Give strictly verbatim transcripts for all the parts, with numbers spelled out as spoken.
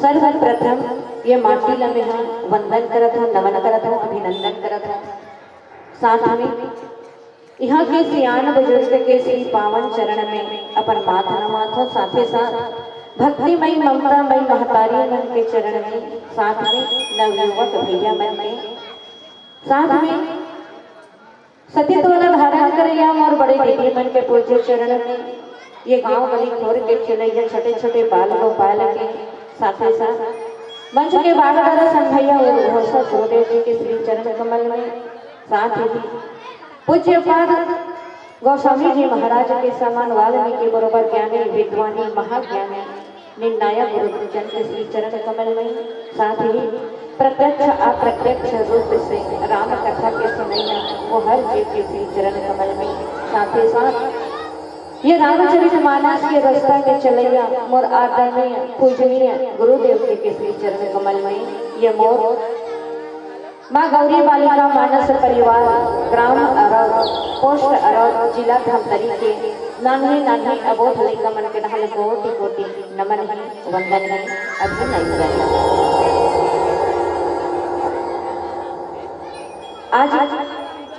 सर्वप्रथम ये माटी ला मेहा वंदन करत हूँ, नमन करत हूँ, अभिनंदन करत हूँ। साथ में यहाँ के सियान बुजुर्ग के श्री पावन चरण में अपन माथ नमात हूँ, साथे साथ भक्तिमय ममतामय महतारी मन के चरण में, साथ में नवयुवक भैया मन के, साथ में सती तोला धारण करैया मोर बड़े दीदी मन के पूज्य चरण में, ये गांव गली खोर के खेलैया छोटे छोटे बाल गोपाल के साथे साथ मंच के बागदारा संघैया और घोषा गुरुदेव जी के श्री चरण कमल में, साथ ही पूज्य पाद गोस्वामी जी महाराज के समान वाल्मीकि बरोबर ज्ञानी विद्वानी महाज्ञानी निर्णायक गुरु जन के श्री चरण कमल में, साथ ही प्रत्यक्ष अप्रत्यक्ष रूप से राम कथा के सुनैया वो हर जीव के श्री चरण कमल में, साथ ही साथ ये रामचरित मानस के रास्ता में चलैया मोर आदरणीय पूजनीय गुरुदेव जी के श्री चरण कमल में, ये मोर माँ गौरी बालिका मानस परिवार, ग्राम अरौद, पोस्ट अरौद, जिला धमतरी के नान्हे नान्हे अबोध लइका मन के डहार ले कोटि कोटि नमन हे, वंदन हे, अभिनंदन हे। आज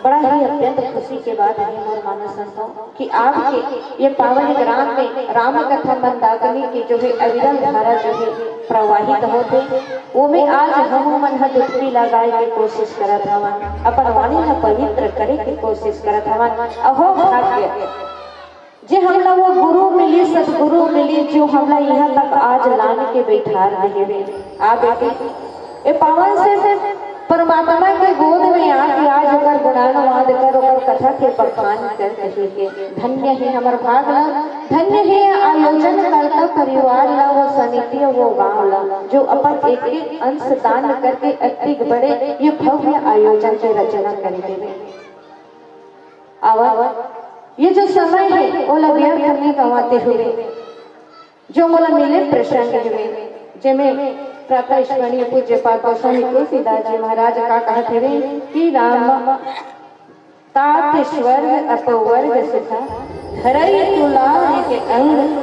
बड़ा ही अत्यंत खुशी के बात है मोर मानस संतो कि आपके ये पावन ग्राम में राम कथा मंदाकिनी की जो है अविरल धारा जो है प्रवाहित होत हे, ओमे आज हमू मन ह डुबकी लगाए के कोशिश करत हवन, अपन वाणी ला पवित्र करे के कोशिश करत हवन। अहो भाग्य, जे हमला वो गुरु मिली, सतगुरु मिली, जो हमला यहाँ तक आज लान के बैठार दे हे। आ बेटी, ए पावन से परमात्मा के गोद में आके आज ओकर गुणानुवाद कर, ओकर कथा के बखान कर कहे के धन्य हे हमर भाग ला, धन्य हे आयोजन करता परिवार ला, वो समिति, वो गांव ला, जो अपन एक एक अंश दान करके अतिक बड़े ये भव्य आयोजन के रचना करे देवे। आवा, ये जो समय हे, ओला व्यर्थ नहीं गंवाते हुए, जो मोला मिले प्रसंग हवे, जेमे प्रातः स्मरणीय पूज्य पाद गोस्वामी तुलसीदास जी महाराज का कहत हवे कि राम तात स्वर्ग अपवर्ग सुख, धरई तुला एक अंग,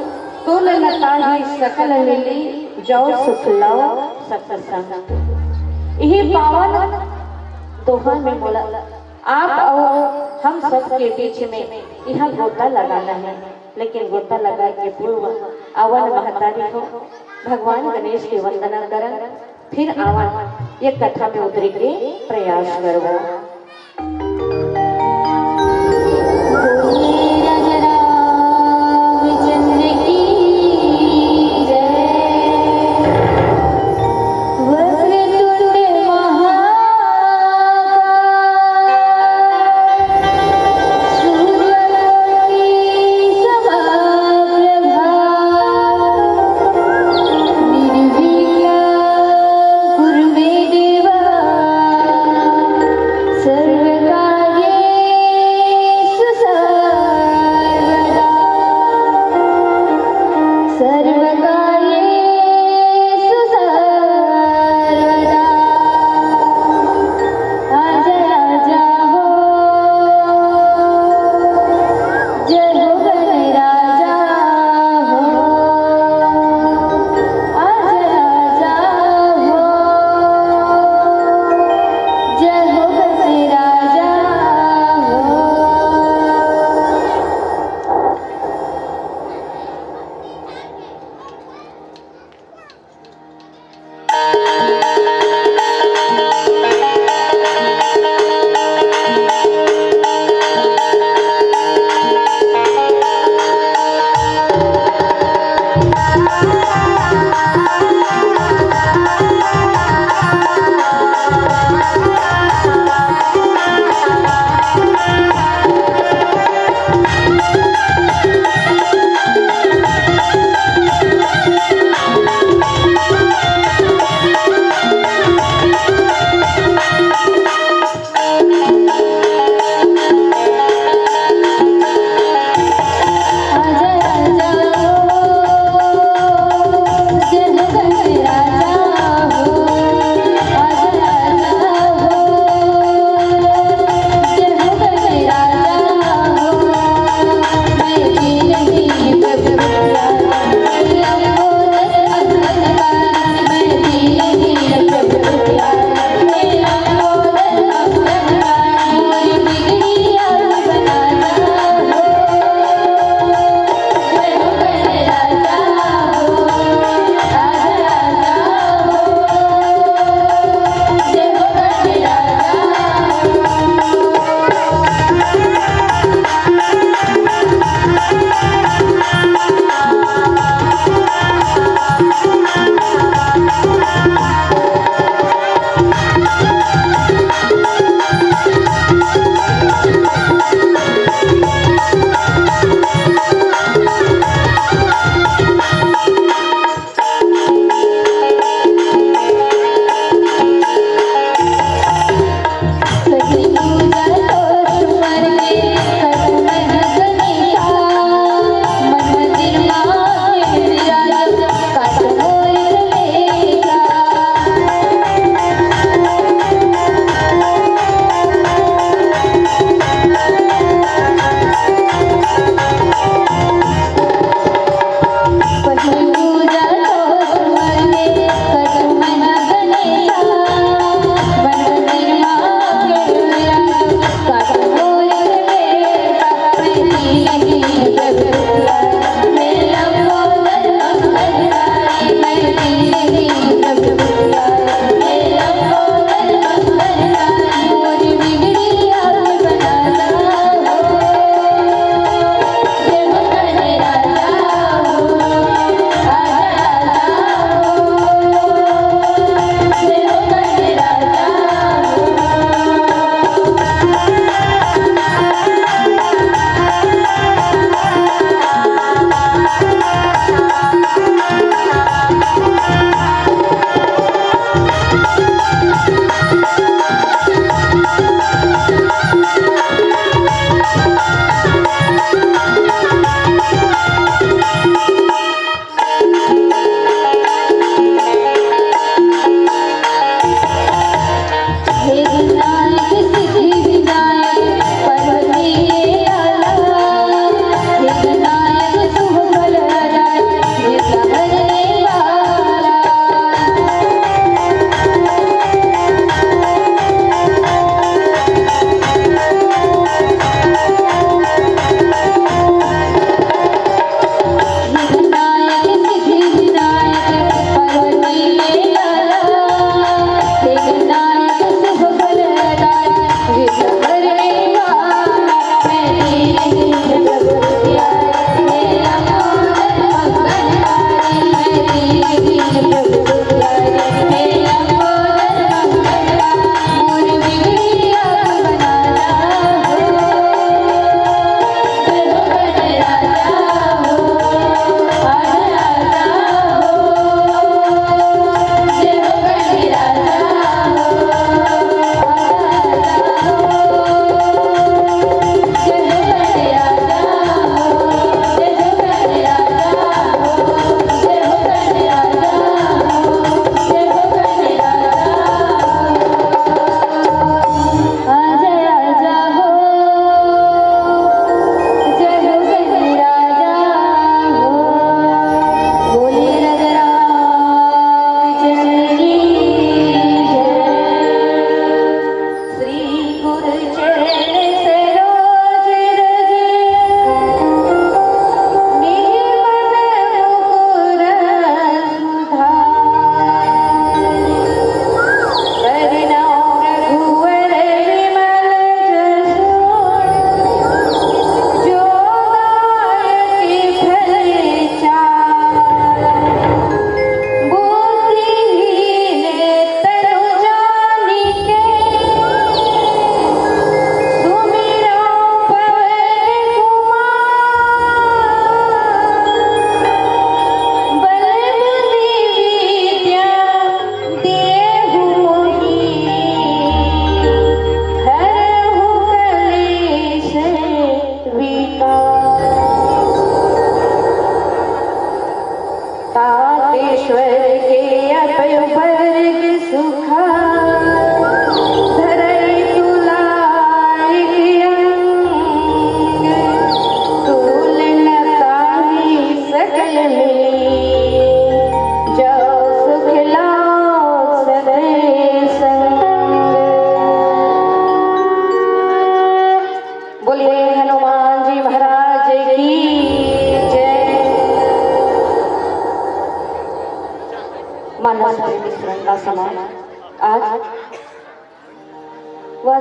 तुल न ताहि सकल मिली, जौ सुख लव सत्संग। यही पावन दोहा में मोला आप अउ हम सब के बीच में यहाँ गोता लगाना है, लेकिन गोता लगाए के पूर्व आवन महतारी हो, भगवान गणेश के वंदना करन, फिर आवन ये कथा में उतरे के प्रयास करबो।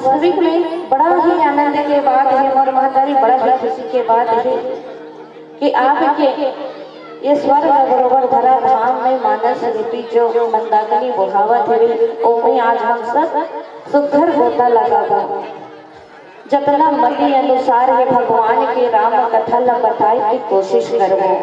वास्तविक में बड़ा ही आनंद के बात हे मोर महतारी, बड़ा ही खुशी के बात हे कि आपके ये स्वर्ग बरोबर धरा धाम में मानस रूपी जो मंदाकिनी बोहावत हे, ओमे आज हम सब सुघर गोता लगाबो। जतना मति अनुसार हे भगवान के राम कथा ल बताए के कोशिश करबो।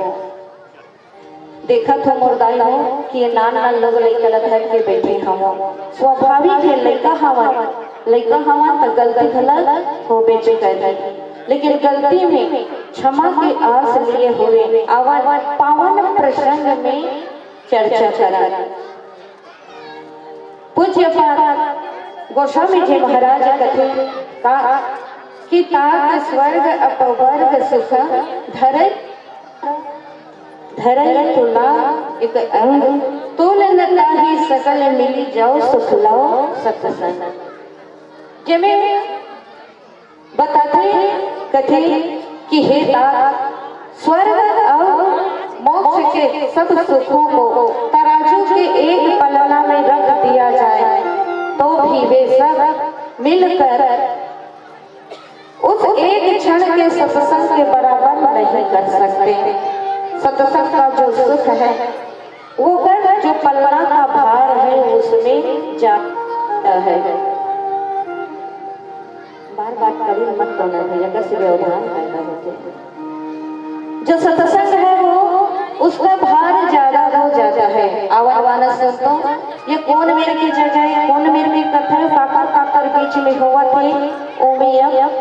देखत हो मोर दाई हो कि ये नान नान लोग लइका ल धर के बैठे हवं। स्वाभाविक हे, लइका हवन, लइका हवन त गलती घलत होबेच करही, लेकिन गलती में क्षमा के आस लिए हुए आवन पावन प्रसंग में चर्चा करन। पूज्य पाद गोस्वामी जी महाराज कथे का कि तात स्वर्ग अपवर्ग सुख धरे धरई तुला एक अंग, तोल न ताहि सकल मिलि जाउ सुख लव सत्संग। जेमे बताथे, कथे कि हे तात, स्वर्ग अउ मोक्ष के सब सुखों को तराजू के एक पलना में रख दिया जाए, तो भी वे सब मिलकर उस एक क्षण के सत्संग के बराबर नहीं कर सकते। सत्संग का जो सुख है, वो कर जो पलना का भार है, उसमें जाता है। बार बार कड़ी मत करना भैया, कैसे व्यवधान पैदा होते हैं। जो सत्संग है, वो उसका भार ज्यादा हो जाता है। आवर मानस संतों, ये कोन मेर के जगह हे, कोन मेर के कथा हे, काकर काकर बीच में होवत हे, ओमे अब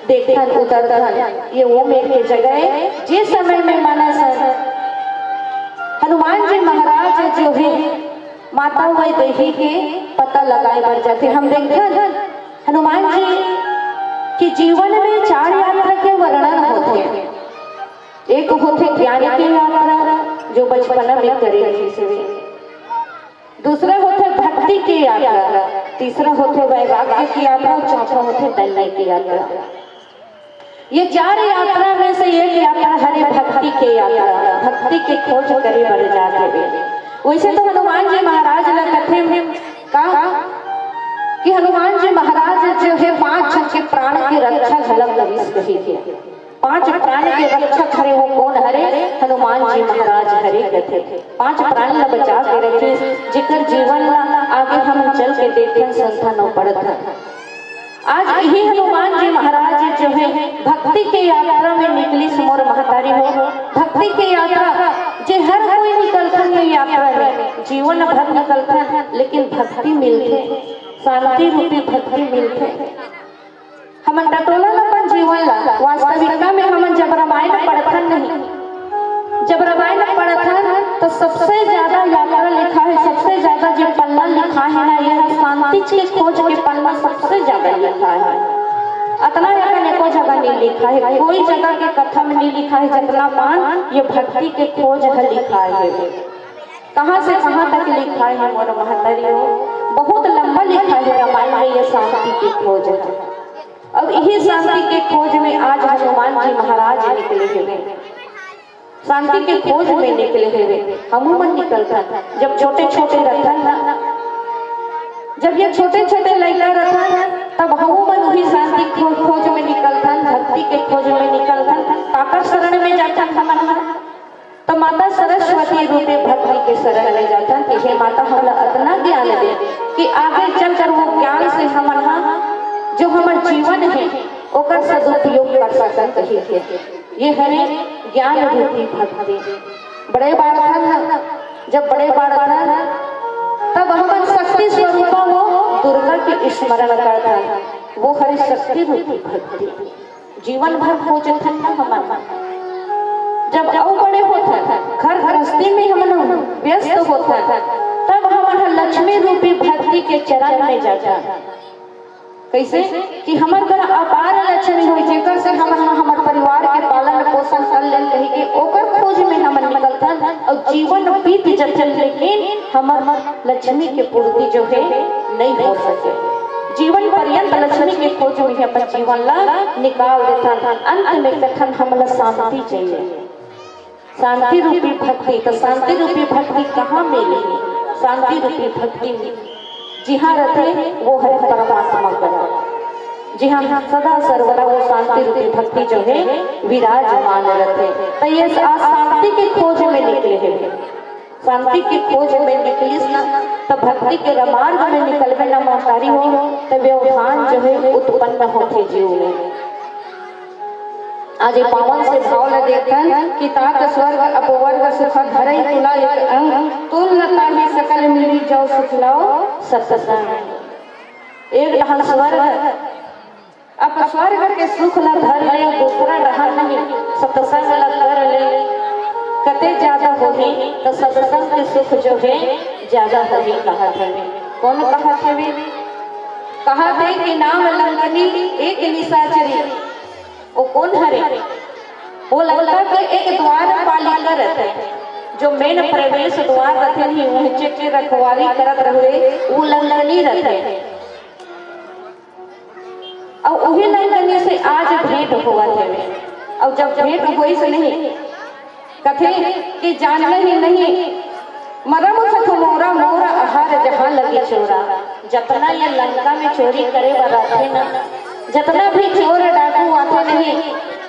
देखथन उतरथन। ये वो मेर के जगह हे, जे समय में मानस हनुमान जी महाराज जो हे माता वैदेही के पता लगाए बर जाथे। हम देखथन हनुमान जी के जीवन में चार यात्रा के वर्णन होथे। एक होथे ज्ञान के यात्रा, जो बचपना में करे रहिस हवे। दूसरा होथे भक्ति के यात्रा, तीसरा होथे वैराग्य की यात्रा, चौथा होथे दैन्य की यात्रा। ये चार यात्रा में से एक यात्रा हरे भक्ति के यात्रा, भक्ति के खोज करे बर जात हवे। वैसे तो हनुमान जी महाराज ला कथे का कि हनुमान जी महाराज जो हे पांच झन के प्राण के रक्षा घलक करिस कहिके। पांच प्राण के रक्षक हरे वो कोन हरे? हनुमान जी महाराज हरे कथे। पांच प्राण ला बचा के रखे, जेकर जीवन ला आगे हम चल के देखथन, सुनथन अउ पढ़थन। आज इही हनुमान जी महाराज जो हे भक्ति के यात्रा में निकलिस मोर महतारी हो। भक्ति के यात्रा जे हर कोई निकलथन ये यात्रा में, जीवन भर निकलथन, लेकिन भक्ति मिलथे, शांति रूपी भक्ति मिलथे। हमन टटोलन अपन जीवन ला। वास्तविकता में हमन जब रामायण पढ़थन नहीं, जब रामायण पढ़थन तो सबसे ज्यादा यात्रा लिखा हे, सबसे ज्यादा जो पन्ना लिखा हे ना, ये ह शांति के खोज के पन्ना सबसे ज्यादा लिखा हे। अतना ज्यादा एको जगह नहीं लिखा हे, कोई जगह के कथा में नहीं लिखा हे जितना पान ये भक्ति के खोज ह लिखा हे। कहाँ से कहाँ तक लिखा हे मोर महतारी हो, बहुत लंबा लिखा हे रामायण में ये शांति के खोज ह। अब यही शांति के खोज में आज हनुमान जी महाराज निकले हवे, शांति के खोज में निकले हवे। हमू मन निकलथन, जब छोटे छोटे रथन ना, जब ये छोटे छोटे लइका रथन, तब हमू मन वही शांति खो-, खोज में निकलथन, भक्ति के खोज में निकलथन। काकर शरण में जाथन हमन मन? तो माता सरस्वती रूपी भक्ति के शरण में जाथन कि हे माता, हमला अतना ज्ञान दे कि आगे चलकर वो ज्ञान से हमन हा जो हमर जीवन हे ओकर सदुपयोग कर सकन कहिके। ये हरे ज्ञान रूपी भक्ति। बड़े बाढ़थन, जब बड़े बाढ़थन तब हमन शक्ति स्वरूपा वो दुर्गा के स्मरण करथन। वो हरे शक्ति रूपी भक्ति। जीवन भर खोजथन ना हमन। जब अउ बड़े होथन, घर गृहस्थी में हमन व्यस्त होथन, तब हमन ह लक्ष्मी रूपी भक्ति के चरण में जाथन। कैसे? कि हमर घर अपार लक्ष्मी होय, जेकर से हमन ह हमर परिवार के पालन पोषण कर लेन कहिके ओकर खोज में हमन निकलथन अउ जीवन बीत जथे, लेकिन हमर लक्ष्मी के पूर्ति जो हे नहीं हो सके। जीवन पर्यंत लक्ष्मी के खोज में अपन जीवन ला निकाल देथन। अंत में कथन हमला शांति चाहिए, शांति रूपी भक्ति। तो शांति रूपी भक्ति कहाँ मिलही? शांति रूपी भक्ति जिहाँ रथे वो हरे परमात्मा करा। जिहाँ सदा सर्वदा वो शांति रूपी भक्ति जो हे विराजमान रथे। त ये आज शांति के खोज में निकले हे, शांति के खोज में निकलिस ना, त भक्ति के मार्ग में निकलबे ना महतारी हो, त व्यवधान जो हे उत्पन्न होथे जीव में। आज ये पावन से भाव ला देखथन कि तात स्वर्ग अपवर्ग सुख धरई तुला एक अंग, तुल न ताहि सकल मिली जौ सुख लौ सत्संग। एक डहन स्वर्ग, अपस्वर्ग के सुख ला धर ले, दूसरा डहन नहीं, सत्संग ला कर ले, कते ज्यादा होही, त सत्संग के सुख जो हे, ज्यादा होही, कहत हवे। कोन कहत हवे? कहत हे कि नाम लंकनी एक निशाचरी। वो कोन हरे? वो लंका के एक द्वारपालिका रथे, जो मेन प्रवेश द्वार रथे नहीं, उहें के रखवारी करत रहे, वो लंकनी रथे। अउ उही लंकनी से आज भेंट होवत हवे। अउ जब भेंट होइस नहीं, कथे कि जान नहीं, नहीं, मरम सख मोरा, मोरा आहार जहाँ लगी चोरा। जतना ये लंका में चोरी करे बर आथे ना, जतना भी चोर डाकू आथे नहीं,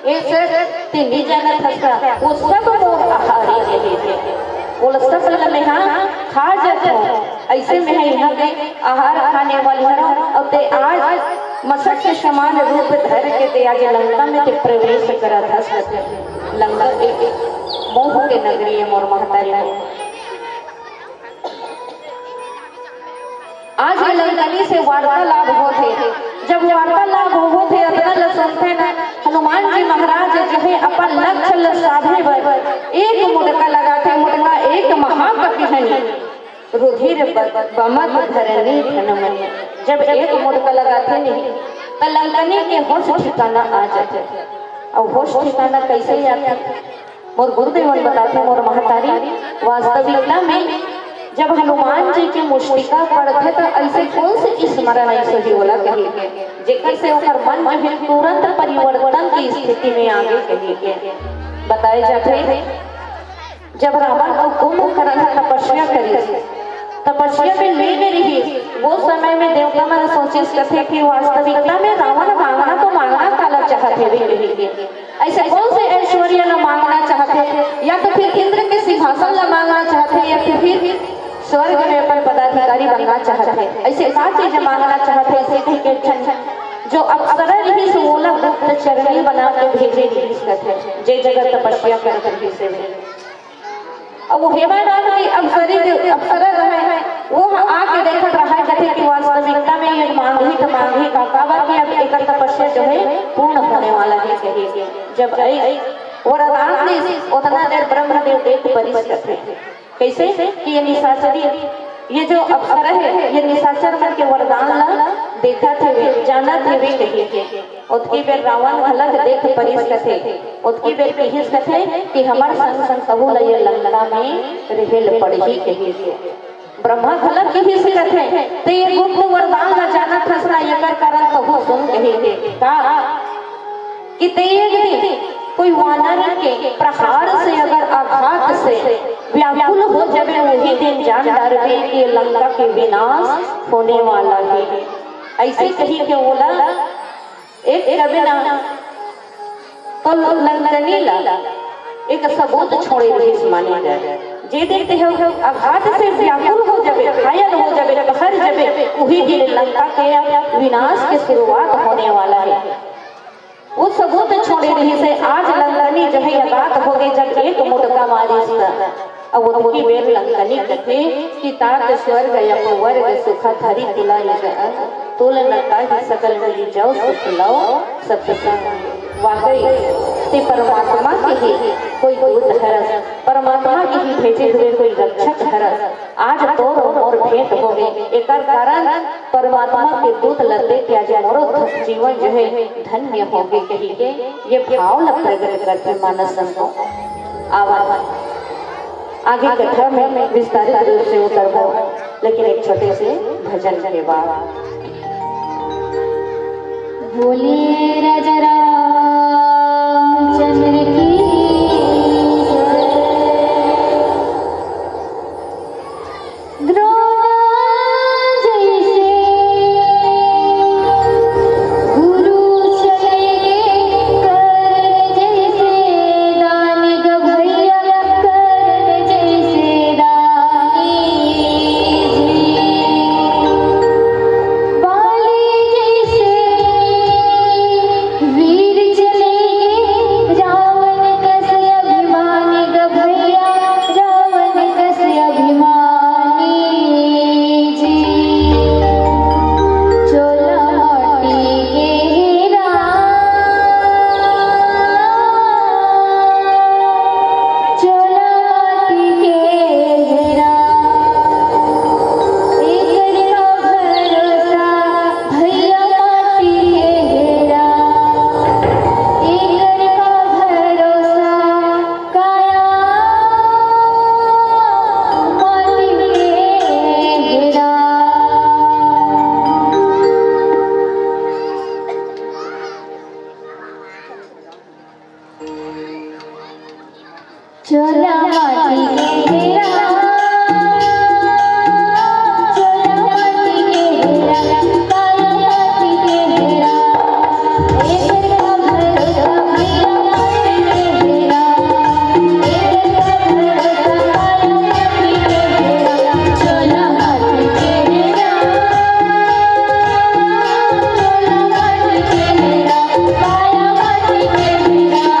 ये सब तिनी जानत हस का, वो सब मोर आहारी रहिथे। वो सब ल मेहा खा जाथों। अइसे में हे इहाँ के आहार खाने वाली हरव, अउ ते आज मशक के समान रूप धर के ते आज लंका में ते प्रवेश करत हस। लंका एक मोह के नगरी हे मोर महतारी हो। आज ये लंकनी से वार्तालाप होथे। जब वार्तालाप होथे, अतना ल सुनथे ना, हनुमान जी महाराज जो हे अपन लक्ष्य ल साधे बर एक मुटका लगाथे, मुटका एक महाकपि हनी, रुधिर ब-, बमत धरनी धनमनी। जब एक मुटका लगाथे नहीं, त लंकनी के होश ठिकाना आ जाथे। अउ होश ठिकाना कइसे आथे? मोर गुरुदेव मन बताथे, मोर महतारी, वास्तविकता में जब हनुमान जी के मुष्टिका पड़थे, त अइसे कोन से स्मरण अइसे ही होला कही के, जेकर से ओकर मन में भी तुरंत परिवर्तन की स्थिति में आगे कही के बताए जाथे। जब रावण अउ कुंभकर्ण ह तपस्या करिस, तपस्या में लीन रहिस, वो समय में देवता मन सोचिस कथे कि वास्तविकता में रावण मांगना तो मांगना काला चाहत हे भी कही के। अइसे कोन से ऐश्वर्य ला मांगना चाहथे, या तो फिर इंद्र के सिंहासन ला मांगना चाहथे, या तो फिर स्वर्ग में अपन पदाधिकारी बनना चाहथे। अइसे का चीज मांगना चाहथे, अइसे कहि के एक ठन जो अप्सरा रहिस, ओला गुप्तचरनी बना के भेजे रहिस कथे, जे जगह तपस्या करत रहिस हे। अब वो हेमा नाम की अप्सरी, अप्सरा रहे, वो ह आके देखत रहे कथे कि वास्तविकता में ये मांगही त मांगही का, काबर कि अब एकर तपस्या जो हे पूर्ण होने वाला हे कही के। जब अइस वरदान दिस, ओतना देर ब्रह्मदेव देख परिस कथे। कइसे कि ये निशाचरी, ये जो अप्सरा हे, ये निशाचर मन के वरदान ला देखत हेवे, जानत हेवे कही के। ओतकी बेर रावण घलक देख परिस कथे, ओतकी बेर किहिस कथे कि हमर संग संग तहू ल ये लंका में रेहे ल पड़ही कही के। ब्रह्मा घलक किहिस कथे, ते ये गुप्त वरदान ला जानत हस ना, एकर कारण तहू सुन कही के। का कि ते एक दिन कोई वानर के प्रहार से अगर आघात से व्याकुल हो जाबे, वही दिन जान डारबे कि ये लंका के विनाश होने वाला हे। अइसे कही के ओला एक कबे ना तो लंकनी ला एक सबूत छोड़े रहिस माने जाए। जे दिन ते ह आघात से व्याकुल हो जाबे, घायल हो जाबे, कहर जाबे, उही दिन लंका के विनाश के शुरुआत होने वाला हे। वो सबूत छोड़े रहिस हे। आज लंकनी जो हे आघात हो गे, जब एक मुटका मारिस त अब ओतकी बेर लंकनी कथे कि तात स्वर्ग अपवर्ग सुख धरि तुला एक अंग, तुल न ताहि सकल मिली जौ सुख लौ सत्संग। वाकई ते परमात्मा के ही कोई दूत हरस, परमात्मा के ही भेजे हुए कोई रक्षक हरस। आज तोर मोर भेंट हो गे, एकर कारण परमात्मा के दूत ल देख के आज मोरो ध-, जीवन जो हे धन्य हो गे कही के ये भाव ल प्रकट करथे मानस संतो। आवा आगे कथा में विस्तारित रूप से उतरबो, लेकिन एक छोटे से भजन के बाद। बोलिए राजा रामचंद्र की जय। द्रोणा जैसे गुरु चोला माटी के हेरा, चोला माटी के हेरा, काला माटी के हेरा, एकर का भरोसा भैया माटी के हेरा, एकर का भरोसा काला माटी के हेरा, चोला माटी के हेरा, चोला माटी के हेरा, काला माटी के हेरा।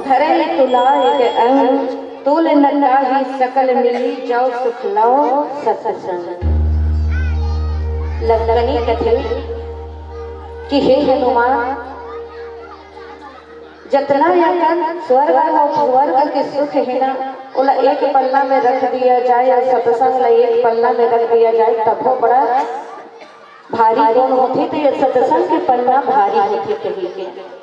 धरहि तुला एक अंग, तूल न ताहि सकल मिली, जो सुख लव सत्संग। लंकनी कथे कि हे हनुमान, जतना अकन स्वर्ग अउ भूवर्ग के सुख हे ना, ओला एक पन्ना में रख दिया जाए अउ सत्संग ला एक पन्ना में रख दिया जाए, तभो बड़ा भारी कोन होथे, त ये सत्संग के पन्ना भारी होथे कहिके।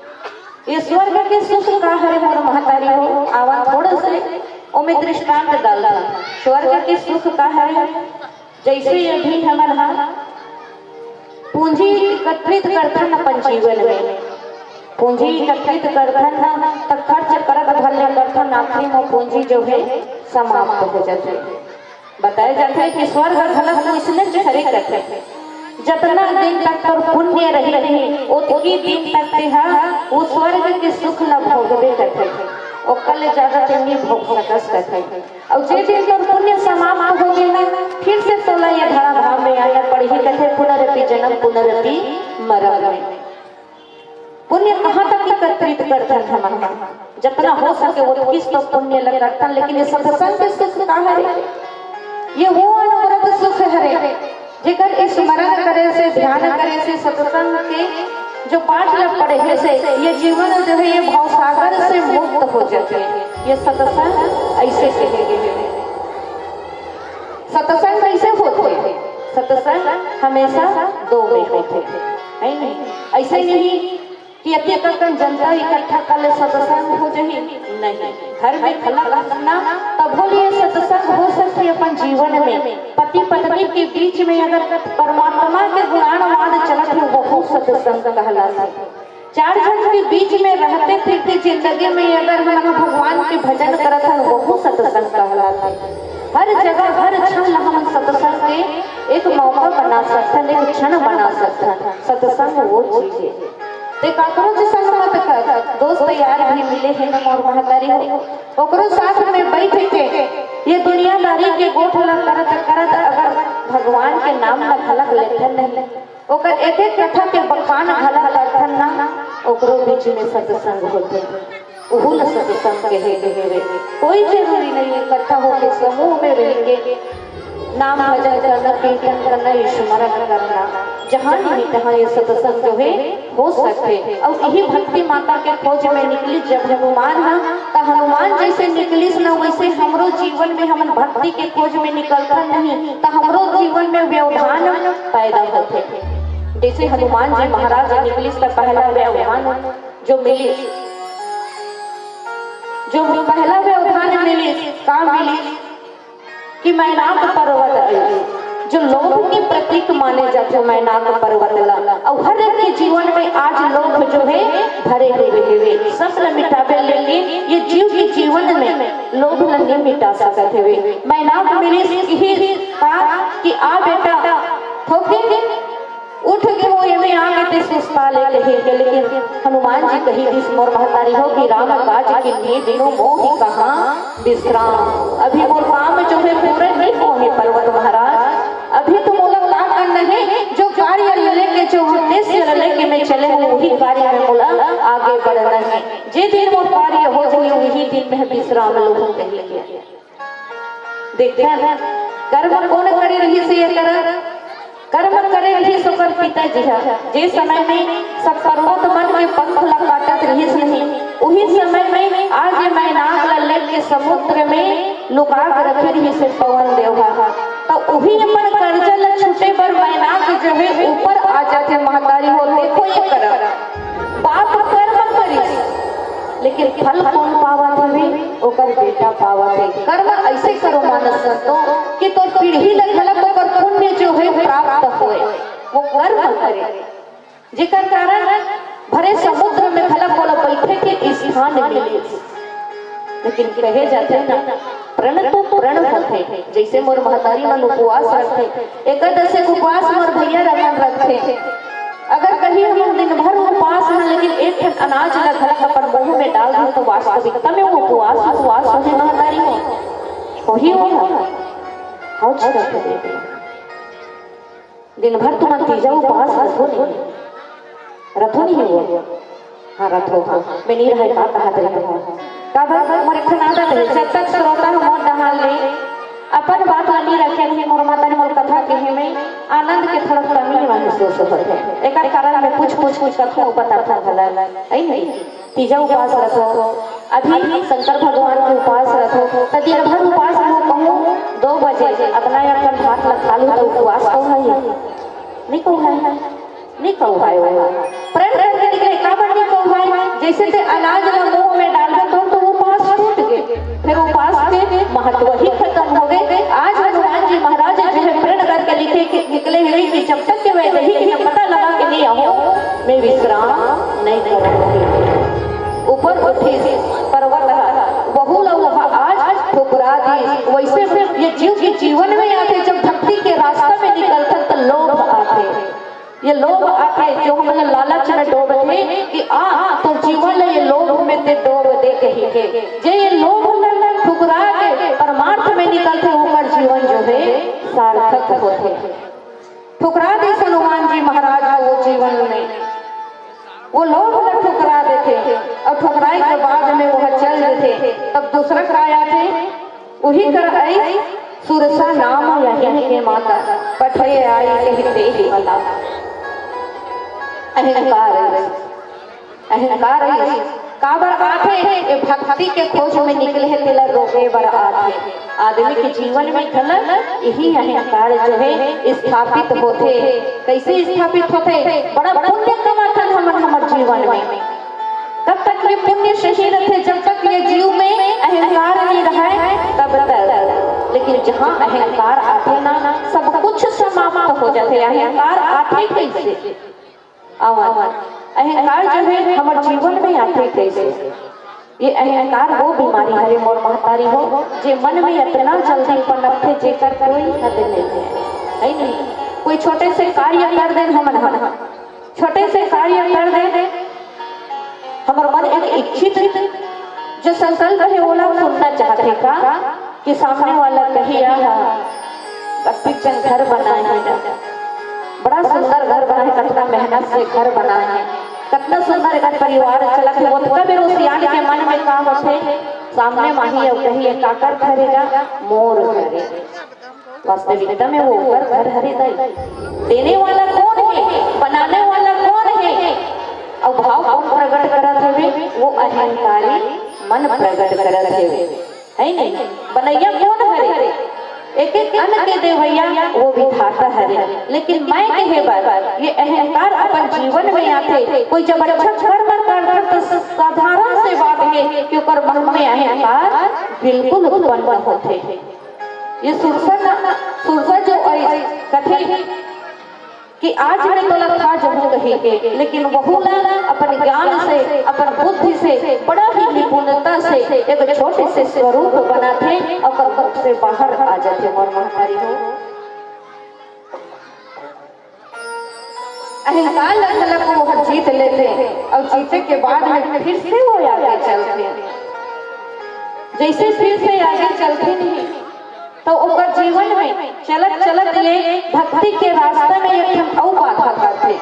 ये स्वर्ग के सुख का हरे मोर महतारी हो, आवन थोड़ा से ओमे दृष्टांत डालथन। स्वर्ग के सुख का हरे, जैसे अभी हमन ह पूंजी एकत्रित करथन अपन जीवन में, पूंजी एकत्रित करथन ना, त खर्च करत भर ले करथन, आखिरी म पूंजी जो हे समाप्त हो जाथे। बताए जाथे कि स्वर्ग घलक वइसनेच हरे कथे, जतना दिन तक तोर पुण्य रही, ओतकी दिन तक तेहा वो स्वर्ग के सुख ल भोगबे कथे, ओकर ले ज्यादा ते नी भोग सकस कथे। अउ जे दिन तोर पुण्य समाप्त हो गे ना, फिर से तोला ये धरा धाम में आना पड़ही कथे, पुनरपि जन्म पुनरपि मरण में। पुण्य कहाँ तक एकत्रित करथन हमन? जतना हो सके ओतकीच तो पुण्य ल करथन, लेकिन ये सत्संग के सुख का हरे? ये वो अनवरत सुख हरे, जेकर स्मरण करे से, ध्यान करे से, सत्संग के जो पाठ ल पढ़े से ये जीवन जो हे ये भवसागर से मुक्त हो जाथे। ये सत्संग ऐसे कहे गे हे। सत्संग कैसे होथे? सत्संग हमेशा दो में होथे, है नहीं? ऐसे नहीं कि अतेक अकन जनता इकट्ठा कर ले सत्संग हो जाही, नहीं। घर में घलक रखना, तभो ले सत्संग हो सकथे अपन जीवन में। पति पत्नी के बीच में अगर परमात्मा के गुणानुवाद चलत हे, वहू सत्संग कहलाथे। चार झन के बीच में रहते फिरते जिंदगी में अगर हमन भगवान के भजन करत हन, वहू सत्संग कहलाथे। हर जगह, हर क्षण ला हमन सत्संग के एक मौका बना सकथन, एक क्षण बना सकथन। सत्संग वो चीज हे। ते काकरो के संग मत कर, दोस्त यार भी मिले हे न मोर महतारी हो, ओकरो साथ में बैठ के ये दुनियादारी के गोठ ला करत करत अगर भगवान के नाम ला घलक लेथन नहीं, ओकर एक एक कथा के बखान घला करथन ना, ओकरो बीच में सत्संग होथे। उहू ल सत्संग कहे गे हवे। कोई जरूरी नहीं इकट्ठा होके समूह में रह के नाम भजन करना, कीर्तन करना, स्मरण करना। जहाँ नहीं तहाँ ये सत्संग जो हे हो सकथे। अउ इही भक्ति माता के खोज में निकली जब हनुमान ह, त हनुमान जैसे निकलिस न वैसे हमरो जीवन में हमन भक्ति के खोज में निकलथन नहीं, त हमरो जीवन में व्यवधान पैदा होथे। जैसे हनुमान जी महाराज निकलिस त पहला व्यवधान जो मिलिस, जो पहला व्यवधान मिलिस, का मिलिस कि मैनाक पर्वत आइस, जो लोभ के प्रतीक माने जाथे मैनाक पर्वत ला। अउ हर एक के जीवन में आज लोभ जो हे भरे हुए हवे, सब ल मिटाबे, लेकिन ये जीव के जीवन में लोभ ल नहीं मिटा सकत हवे। मैनाक मिलिस इही का कि आ बेटा, थोकिन उठ गे हो, एमे आगे ते सुस्ता ले कही के, लेकिन हनुमान जी कही दिस मोर महतारी हो कि राम काज कीन्हे बिनु मोहि कहाँ विश्राम। अभी मोर काम जो हे पूरा नहीं होहे पर्वत महाराज, अभी तो मोला का करना हे, जो कार्य ल लेके, जो उद्देश्य ल लेके मैं चले हूँ, वही कार्य में मोला आगे बढ़ना हे। जे दिन मोर कार्य हो जाही, वही दिन मैं विश्राम लूँ कही के। देखन, कर्म कोन करे रहिस हे एकर? कर्म करे रहिस ओकर पिताजी ह। जे समय में सब पर्वत मन के पंख ला काटत रहिस नहीं, उही समय में आज ये मैनाक ला लेके समुद्र में लुका के रखे रहिस हे पवन देव ह। त उही अपन कर्जा ला छूटे बर मैनाक जो हे ऊपर आ जाथे। महतारी हो, देखो ये कर्म, पाप कर्म करिस, लेकिन फल कोन पावत हवे? ओकर बेटा पावत हे। कर्म ऐसे करो मानस संतो कि तोर पीढ़ी ल घलक ओकर पुण्य जो हे प्राप्त होए, वो कर्म करे, जेकर कारण भरे समुद्र में घलक ओला बैठे के स्थान मिले। लेकिन कहे जाथे ना, प्रण तो प्रण होथे। जैसे मोर महतारी मन उपवास रखथे, एकादशी के उपवास मोर भैया रमन रखथे। अगर कहीं हम दिन भर उपवास हन, लेकिन एक ठन अनाज ला घलक अपन मुंह में डाल दूं, तो वास्तविकता में वो उपवास, उपवास होही महतारी हो? होही हो ना? हौच करके देख लो। दिन भर तुमन तीजा उपवास रखो नहीं, रखो नहीं वो। हाँ, रखो, हाँ। मैं नहीं रहे, का कहा तेरे को? का भाई, मोर एक ठन आदत है, जब तक श्रोता ह मोर डहान ले अपन बात ला नहीं रखे नहीं, मोर माता ने मोर कथा कहे में आनंद के थोड़ा कमी महसूस होत है। एकर कारण मैं पूछ, पूछ, पूछ कथों, बता था भला, है नहीं? तीजा उपास रखो, अभी शंकर भगवान के उपास रखो, त दिन भर उपास हो, कहूँ दो बजे अपना अपन भात ला खा लू, तो उपवास कहूँ है? नहीं कहूँ है। नहीं कहू भाई, वो प्रण करके निकले, काबर नहीं कहू भाई? जैसे ते अनाज ला मुंह में डालबे तो, तो वो उपास टूट गए, फिर उपास के महत्व ही खत्म हो गए। आज हनुमान जी महाराज जो है प्रण करके लिखे कि निकले हुए कि जब तक के वैदेही के पता लगा के नहीं आओ, मैं विश्राम नहीं करूंगी। ये लोभ आथे जो हमन ला लालच में डोबथे कि आ तोर जीवन ला ये लोभ में ते डोब दे कहिके। जे ये लोभ ला ठुकरा के परमार्थ में निकलथे, ओकर जीवन जो हे सार्थक होथे। ठुकरा दे हनुमान जी महाराज ह वो जीवन में, वो लोभ ला ठुकरा देथे। और ठुकराए के बाद में वह चल देथे, तब दूसरा काय आथे? उही कर आई सुरसा नाम लहिन के माता, पठे आई कहि देहि अला। अहंकार आई, अहंकार आई। काबर आथे? ये भक्ति के खोज में निकले हे, तेला रोके बर आथे। आदमी के जीवन में घला यही अहंकार जो हे स्थापित होथे। कैसे स्थापित होथे? बड़ा पुण्य कमाथन हमन हमर जीवन में, तब तक ये पुण्य सही रथे, जब तक ये जीव में अहंकार नहीं रहे तब तक। लेकिन जहाँ अहंकार आथे ना, सब कुछ समाप्त हो जाथे। अहंकार आथे कैसे? आवन, अहंकार जो हे हमर जीवन में आथे कैसे? ये अहंकार वो बीमारी हरे मोर महतारी हो, जे मन में इतना जल्दी पनपथे, जेकर कोई हद नहीं है, है नहीं? कोई छोटे से कार्य कर देन हमन, हम छोटे से कार्य कर देन, हमर मन एक इच्छित जो संकल्प हे, ओला सुनना चाहथे का कि सामने वाला कही, "आहा, कतिक जन घर बनाए हे ना, बड़ा सुंदर घर बनाए, कतना मेहनत से घर बनाए हे, कतना सुंदर एकर परिवार चलत हे।" ओतका बेर ओ सियान के मन में का होथे, सामने माही अउ कही, "ये काकर घर हे गा?" "मोर घर हे।" वास्तविकता में वो ओकर घर हरे दाई। देने वाला कौन हे? बनाने वाला कौन हे? अउ भाव कौन प्रकट करत हवे? वो अहंकारी मन प्रकट करत हवे, है नहीं? बनैया कौन हरे? एक एक अन्न के देवैया वो विधाता हरे। लेकिन मैं कहे बर ये अहंकार अपन जीवन में आथे। कोई जब अच्छा कर्म करथे तो साधारण से बात हे कि ओकर मन में अहंकार बिल्कुल उत्पन्न होथे। ये सुरसा ना, सुरसा जो आई कथे कि आज मैं तोला खा जहूं कही के, लेकिन वहू ला अपन ज्ञान से, अपन बुद्धि से, बड़ा ही निपुणता से एक छोटे से स्वरूप बनाथे, ओकर मुख से बाहर आ जाथे मोर महतारी हो। अहंकार ल घलक वो हर जीत लेथे और जीते के बाद में फिर से वो आगे चलथे। जैसे फिर से आगे चलथे नहीं तो ओकर जीवन में चलत चलत ये भक्ति के रास्ता में एक ठन अउ बाधा आथे।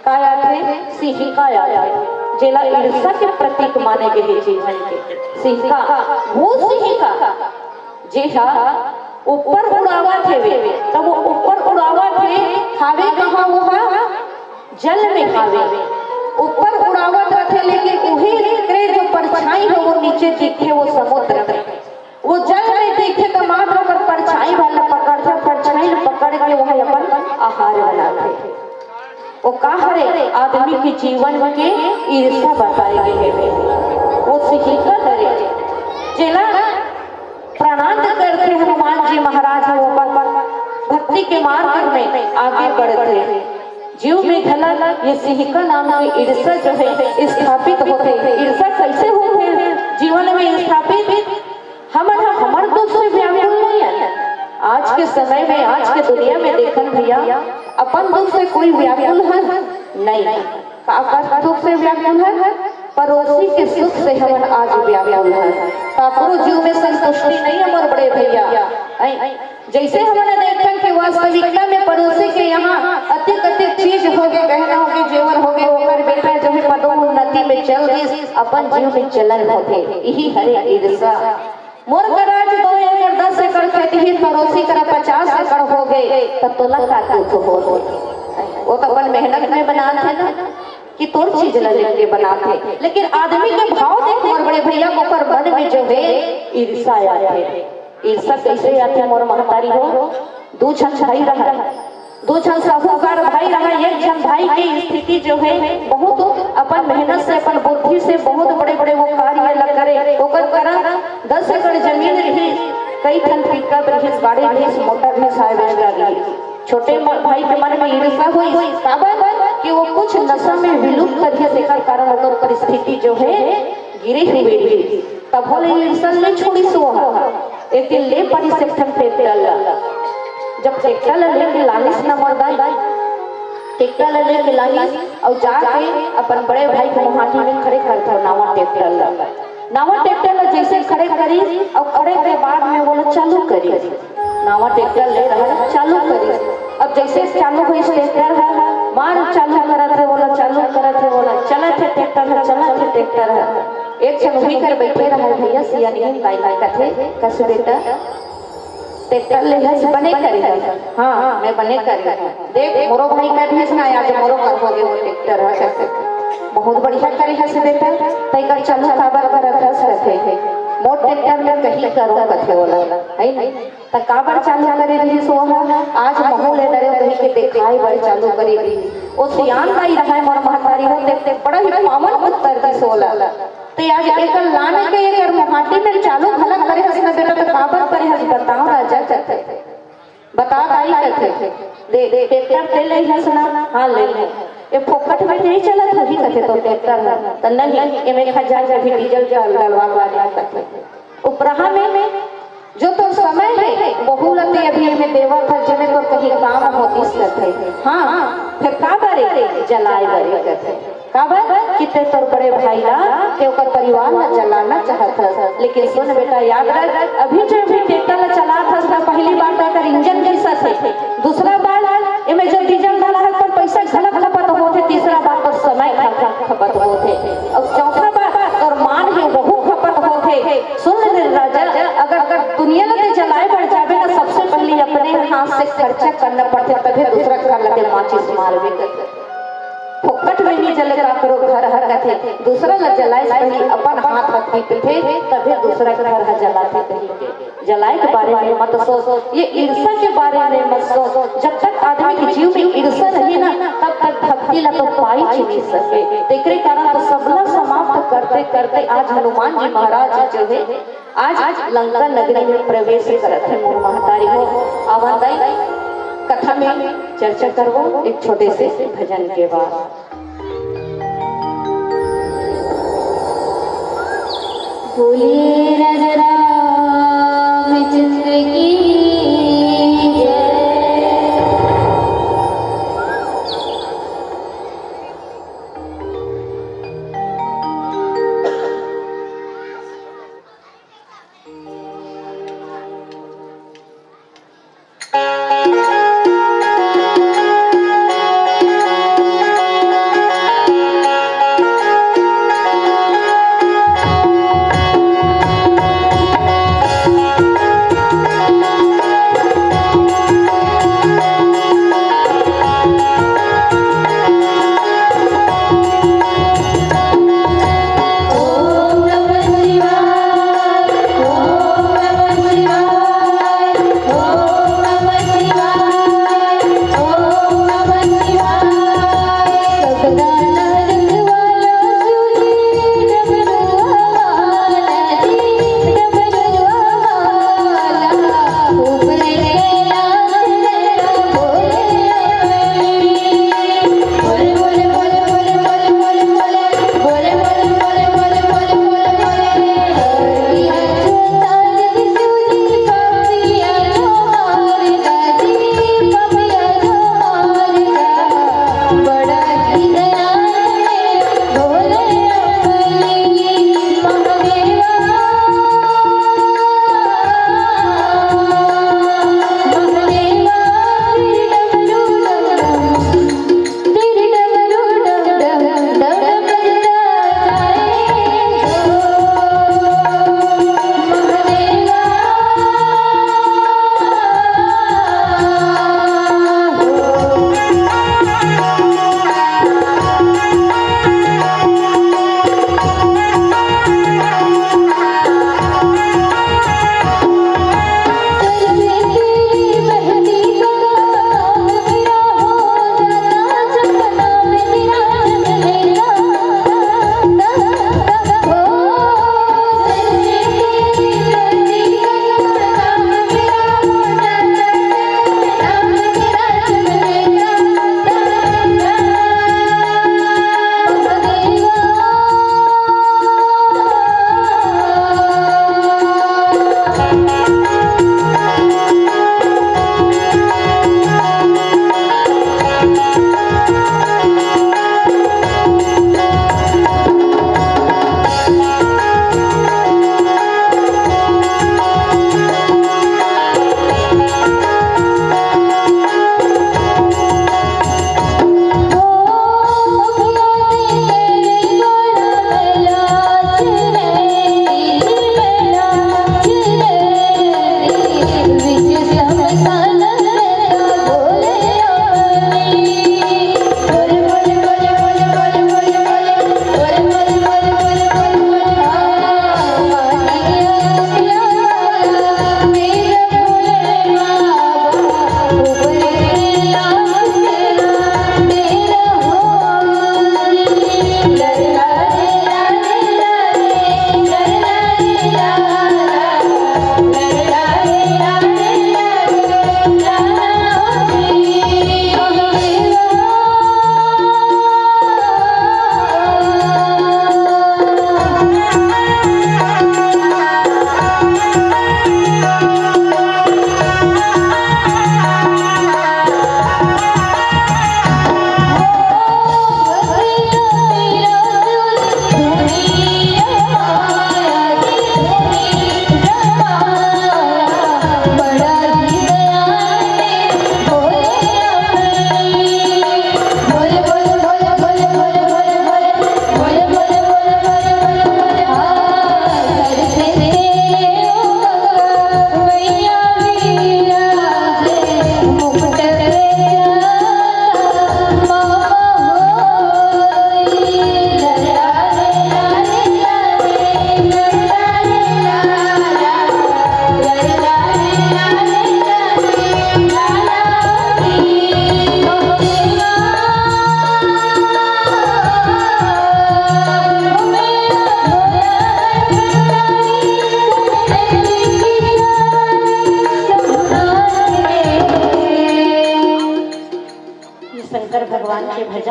का आथे? सिहिका आथे, जेला ईर्षा के प्रतीक माने गे हे जीवन के। सिहिका, वो सिहिका जेहा ऊपर उड़ावत हेवे, त वो ऊपर उड़ावत हे, हावे कहाँ वो हा? जल में हावे। ऊपर उड़ावत रथे, लेकिन उही करे जो परछाई हो वो नीचे दिखे, वो समुद्र में। वो जल में दिखे त मात्र ओकर परछाई वाला पकड़थे, परछाई ल पकड़ के वह अपन आहार बनाथे। वो का हरे? आदमी के जीवन के ईर्षा बताए गे हे। वो सिहिका हरे, जेला प्रणाम करथे हनुमान जी महाराज, वो अपन भक्ति के मार्ग में आगे बढ़थे। जीव में घला ये सिहिका नाम की ईर्षा जो है स्थापित होथे। ईर्षा कैसे होथे जीवन में स्थापित? हमन ह हमर दुख से व्याकुल नहीं है। आज के समय में, आज के दुनिया में देखन भैया, अपन दुख से कोई व्याकुल है नहीं। का, का दुख से व्याकुल है? पड़ोसी के सुख से हमन आज व्याकुल है। काकरो जीव में संतुष्टि नहीं है मोर बड़े भैया। ऐ, जैसे हमन देखन कि वास्तविकता में पड़ोसी के यहाँ अतिक अतिक चीज होगे, गहना होगे, जेवर होगे, ओकर बेटा जो है पदोन्नति में चल दिस, अपन जीव में जलन होथे। यही हरे ईर्षा। मोर करा दो एकड़ दस एकड़ खेत ही, पड़ोसी करा पचास एकड़ होगे, त तोला का दुख हो? वो तो अपन मेहनत में बनात हे ना, कि तोर चीज ला लेके बनात हे। लेकिन आदमी के भाव देख मोर बड़े भैया, ओकर मन में जो है ईर्षा आथे। ईर्षा कैसे आथे मोर महतारी हो? दू झन भाई रहा, दू झन साहूकार भाई रहा, एक झन भाई की स्थिति जो है बहुत अपन मेहनत से, अपन बुद्धि से बहुत बड़े बड़े वो कार्य ला करे। ओकर कारण दस एकड़ जमीन रही, कई ठन पिकअप रही, गाड़ी रही, मोटर रही, हार्वेस्टर रही। छोटे म-, भाई के मन में ईर्षा हुई, काबर कि वो कुछ नशा में विलुप्त रही, तेकर कारण ओकर परिस्थिति जो है गिरे हुए रही। तब बोले ईर्षा ले छोड़ी सो हा। एक दिन ले पड़ी से ठन ट्रैक्टर ला। जब ट्रैक्टर ला लेके लानिस न मोर दाई, ट्रैक्टर ल लेके लागिस अउ जाके अपन बड़े भाई के मुहाटी में खड़े करथे नावा ट्रैक्टर ल। नावा ट्रैक्टर ल जइसे खड़े करिस अउ खड़े के बाद में ओला चालू करिस, नावा ट्रैक्टर ले रहय चालू करिस। अब जइसे चालू होइस ट्रैक्टर ह, मार चालू करत हे ओला, चालू करत हे ओला, चलत हे ट्रैक्टर ह, चलत हे ट्रैक्टर ह। एक झन उही कर बइठे रहय भइया, सियानिहिन दाई ह कथे, कस बेटा, ट्रैक्टर ले हस बने करे हस। हाँ, मैं बने करे हस। देख, मोरो भाई कर दिस ना, आज मोरो कर होगे वो ट्रैक्टर ह कथे। बहुत बढ़िया करे हस बेटा, तैं कर चालू काबर करत हस कथे। मोर ट्रैक्टर में कहीं करो कथे ओला, है नहीं? त काबर चालू करे रिहिस ओह? आज महूँ ले डरे कहि के देखाए बर चालू करे रिहिस। ओ सियान दाई रहय मोर महतारी हो, ते, ते बड़ा ही पावन उत्तर दिस ओला। ते आज एकर लान के एकर मुहाटी में चालू घलक करे हस न बेटा, त काबर करे हस बताओ राजा कथे। बता दाई कथे। दे, दे, ट्रैक्टर ते ले हस ना? हाँ, ले ले। ए फोकट में नहीं चलत होही कथे तो ट्रैक्टर ह। त नहीं, एमे एक हजार के भी डीजल के डलवा वाले कथे। उपराहा में जो तोर समय हे, वहू ल ते अभी एमे देवत हस, जेमे तोर कहीं काम होतिस कथे। हाँ, फेर काबर ए? जलाए बर ए कथे। काबर? कि ते तोर बड़े भाई ला, ते ओकर परिवार ला जलाना चाहत हस। लेकिन सुन बेटा, याद रख, अभी जो भी ट्रैक्टर ला चलात हस ना, पहली बात तो एकर इंजन घिसत हे, दूसरा बात, एमे जो डीजल डाला है, ओकर पैसा घलक खपत होथे, तीसरा बात, तोर समय घलक खपत होथे, अउ चौथा बात, तोर मान हे, वहू खपत होथे। सुन ले राजा, अगर, अगर दुनिया ल ते जलाए बर जाबे ना, सबसे पहली अपने हाथ से खर्चा करना पड़थे, तभे दूसरा घर ल ते माचिस मारबे करथे। फोकट में नी जले काकरो घर हर कथे, दूसरा ल जलाए से पहली अपन हाथ ह पीटथे, तभे दूसरा घर ह जलाथे कहिके। जलाए के बारे में मत सोच, ये ईर्ष्या के बारे में मत सोच। जब तक आदमी के जीव में ईर्ष्या रही ना, तब तक भक्ति ला तो पाई च नहीं सके। तेकरे कारण तो सबला समाप्त करते करते आज हनुमान जी महाराज जो है, आज लंका नगरी में प्रवेश करत है। मोर महतारी हो, आवा दाई, कथा में चर्चा करबो एक छोटे से भजन के बाद। बोलिए राजा रामचंद्र की जय।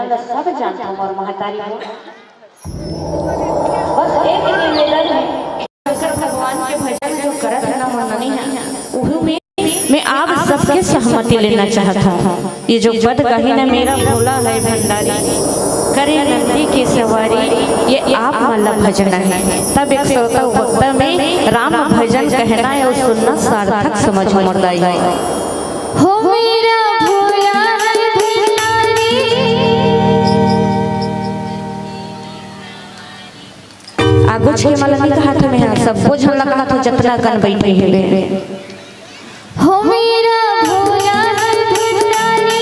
ल सब जानथव मोर महतारी हो। बस एक निवेदन हे, शंकर भगवान के भजन जो करत हे ना मोर ननी हे, उहू में मैं आप सबके सहमति लेना चाहत हूँ। ये जो पद कही ना, मेरा भोला है भंडारी, करे नंदी की सवारी, ये आप मन ला भजना हे। तब एक श्रोता वक्ता में राम भजन कहना हे अउ सुनना सार्थक समझ मोर दाई। हो मेरा भोला है भंडारी। आगू छे मला नहीं कहा था मैं, हाँ, सब बोझ लगा था जतना कन बैठे हे। हो मेरा भोला है भंडारी।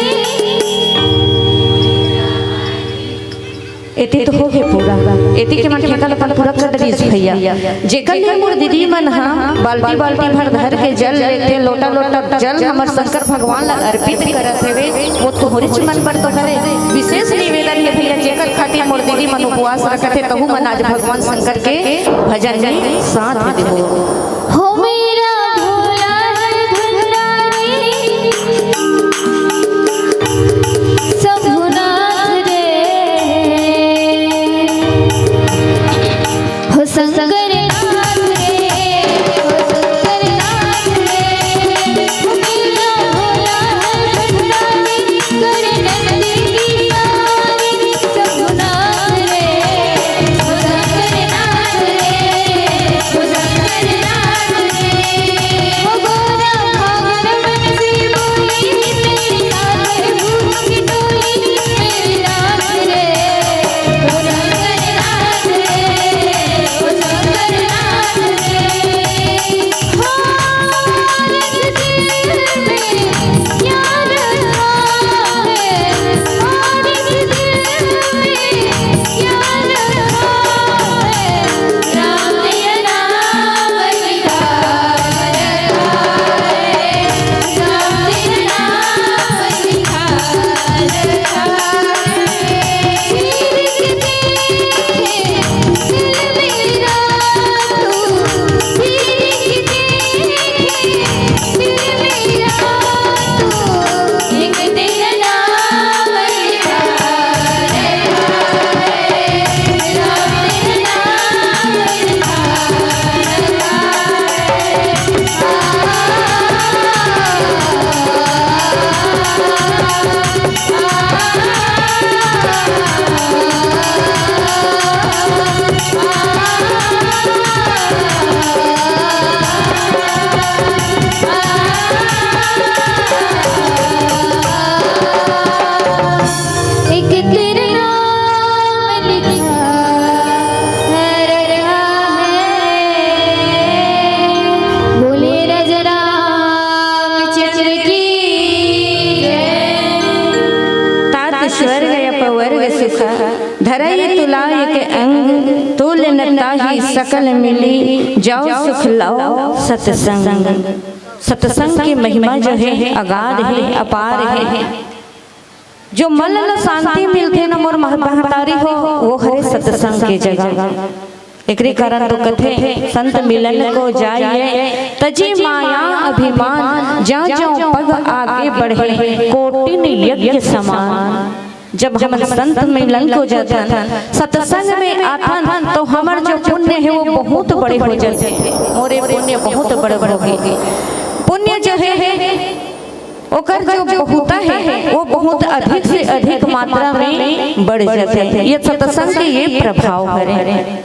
एती तो हो गे पूरा, एती के मन ठेका ल अपन पूरा कर डरिस भैया। जेकर ले मोर दीदी मन ह बाल्टी बाल्टी भर धर के जल लेथे, लोटा लोटा जल हमर शंकर भगवान ल अर्पित करत हेवे, वो तोहरेच मन बर तो हरे। विशेष निवेदन हे भैया, जेकर खातिर मोर दीदी मन उपवास रखत हे, तहू मन आज भगवान शंकर के भजन में साथ देवो। हो मेरा भोला है भंडारी, शंभुनाथ रे, हो शंकर नाथ रे, हो शंकर नाथ रे, हो मेरा भोला है भंडारी, करे नंदी की सवारी, शंभुनाथ रे, हो शंकर नाथ रे, हो शंकर नाथ रे, हो गोरा भांवर बंसी बोली, तेरे साथ भूत की टोली, मेरे नाथ रे, हो शंकर नाथ रे, हो शंकर नाथ रे, हो रंग दिल में एक तेरा नाम लिखा रहा है। बोले राजा रामचंद्र की जय। तात स्वर्ग अपवर्ग सुख, धरई तुला एक अंग, तूल न ताहि सकल मिली, जाओ सुख लाओ सत्संग। सत्संग की महिमा जो है अगाध है, अपार है। जो मन ल शांति मिलथे न मोर मह-, महतारी हो, वो हरे सत्संग के जगह। एकरे कारण तो कथे, संत मिलन को जाइए, तजी माया अभिमान, जा जो पग आगे बढ़े, कोटिन यज्ञ समान। जब हम संत मिलन को जाथन, सत्संग में आथन, तो हमर जो पुण्य है वो बहुत बड़े हो जाथे। मोरे पुण्य बहुत बड़े होगे। पुण्य जो है, ओकर जो बहुता है, वो बहुत अधिक से अधिक मात्रा में बढ़ जाथे। ये सत्संग के ये प्रभाव हरे।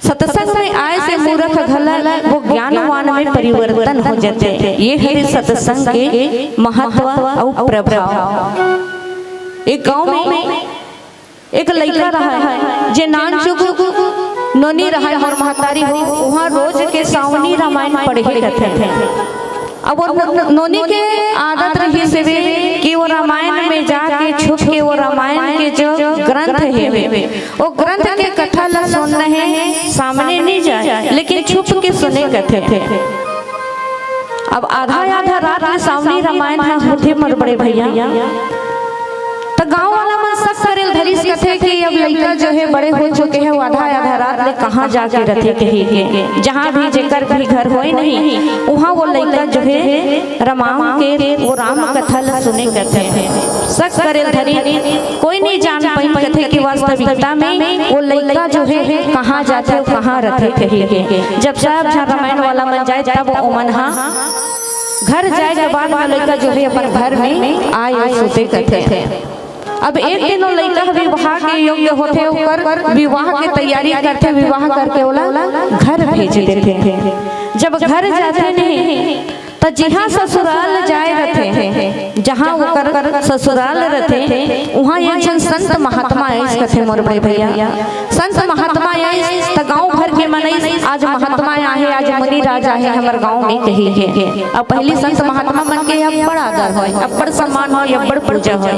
सत्संग में आए से मूर्ख घला वो ज्ञानवान में परिवर्तन हो जाथे। ये हरे सत्संग के महत्व अउ प्रभाव। एक गांव में एक लइका रहय, जे नानचुक नोनी रहय, मोर महतारी हो, उहाँ रोज के सावनी रामायण पढ़े कथे। अब वो न-, नोनी के आदत रहिस हवे कि वो रामायण में जाके छुप के वो रामायण के जो ग्रंथ हे, वो ग्रंथ के कथा ला सुनना हे, सामने नहीं जाए, लेकिन छुप के सुने कथे। अब आधा आधा रात में सावनी रामायण ह होथे मोर बड़े भैया। त गांव वाला मन शक करे ल धरिस, कथे कि अब लइका लइका जो हे बड़े हो चुके हे, वो आधा आधा रात ले कहाँ जाके रथे कहिके, जहाँ भी जेकर भी घर होय नहीं, उहाँ वो लइका जो हे रमाम के वो राम कथा ल सुने करथे। शक करे ल धरिन, कोई नहीं जान पाइन कथे कि वास्तविकता में वो लइका जो हे कहाँ जाथे, कहाँ रथे कहिके। जब सब झन रामायण वाला मन जाय, तब ओमन ह घर जाय के बाद वो लइका जो हे अपन घर में आय अउ सुते कथे। अब एक दिन वो लइका ह विवाह के योग्य होथे, ओकर विवाह के तैयारी करथे, विवाह करके ओला घर भेज देथे। जब घर जाथे नहीं, त जिहाँ ससुराल जाय रथे, जहाँ ओकर ससुराल रथे, उहाँ एक झन संत महात्मा आइस कथे मोर बड़े भैया। संत महात्मा आइस त गांव भर के मनई आज महात्मा आहे, आज मुनि राज आहे हमर गांव में कहिके। अब पहली संत महात्मा मन के अब्बड़ आदर होय, अब्बड़ सम्मान होय, अब्बड़ पूजा होय।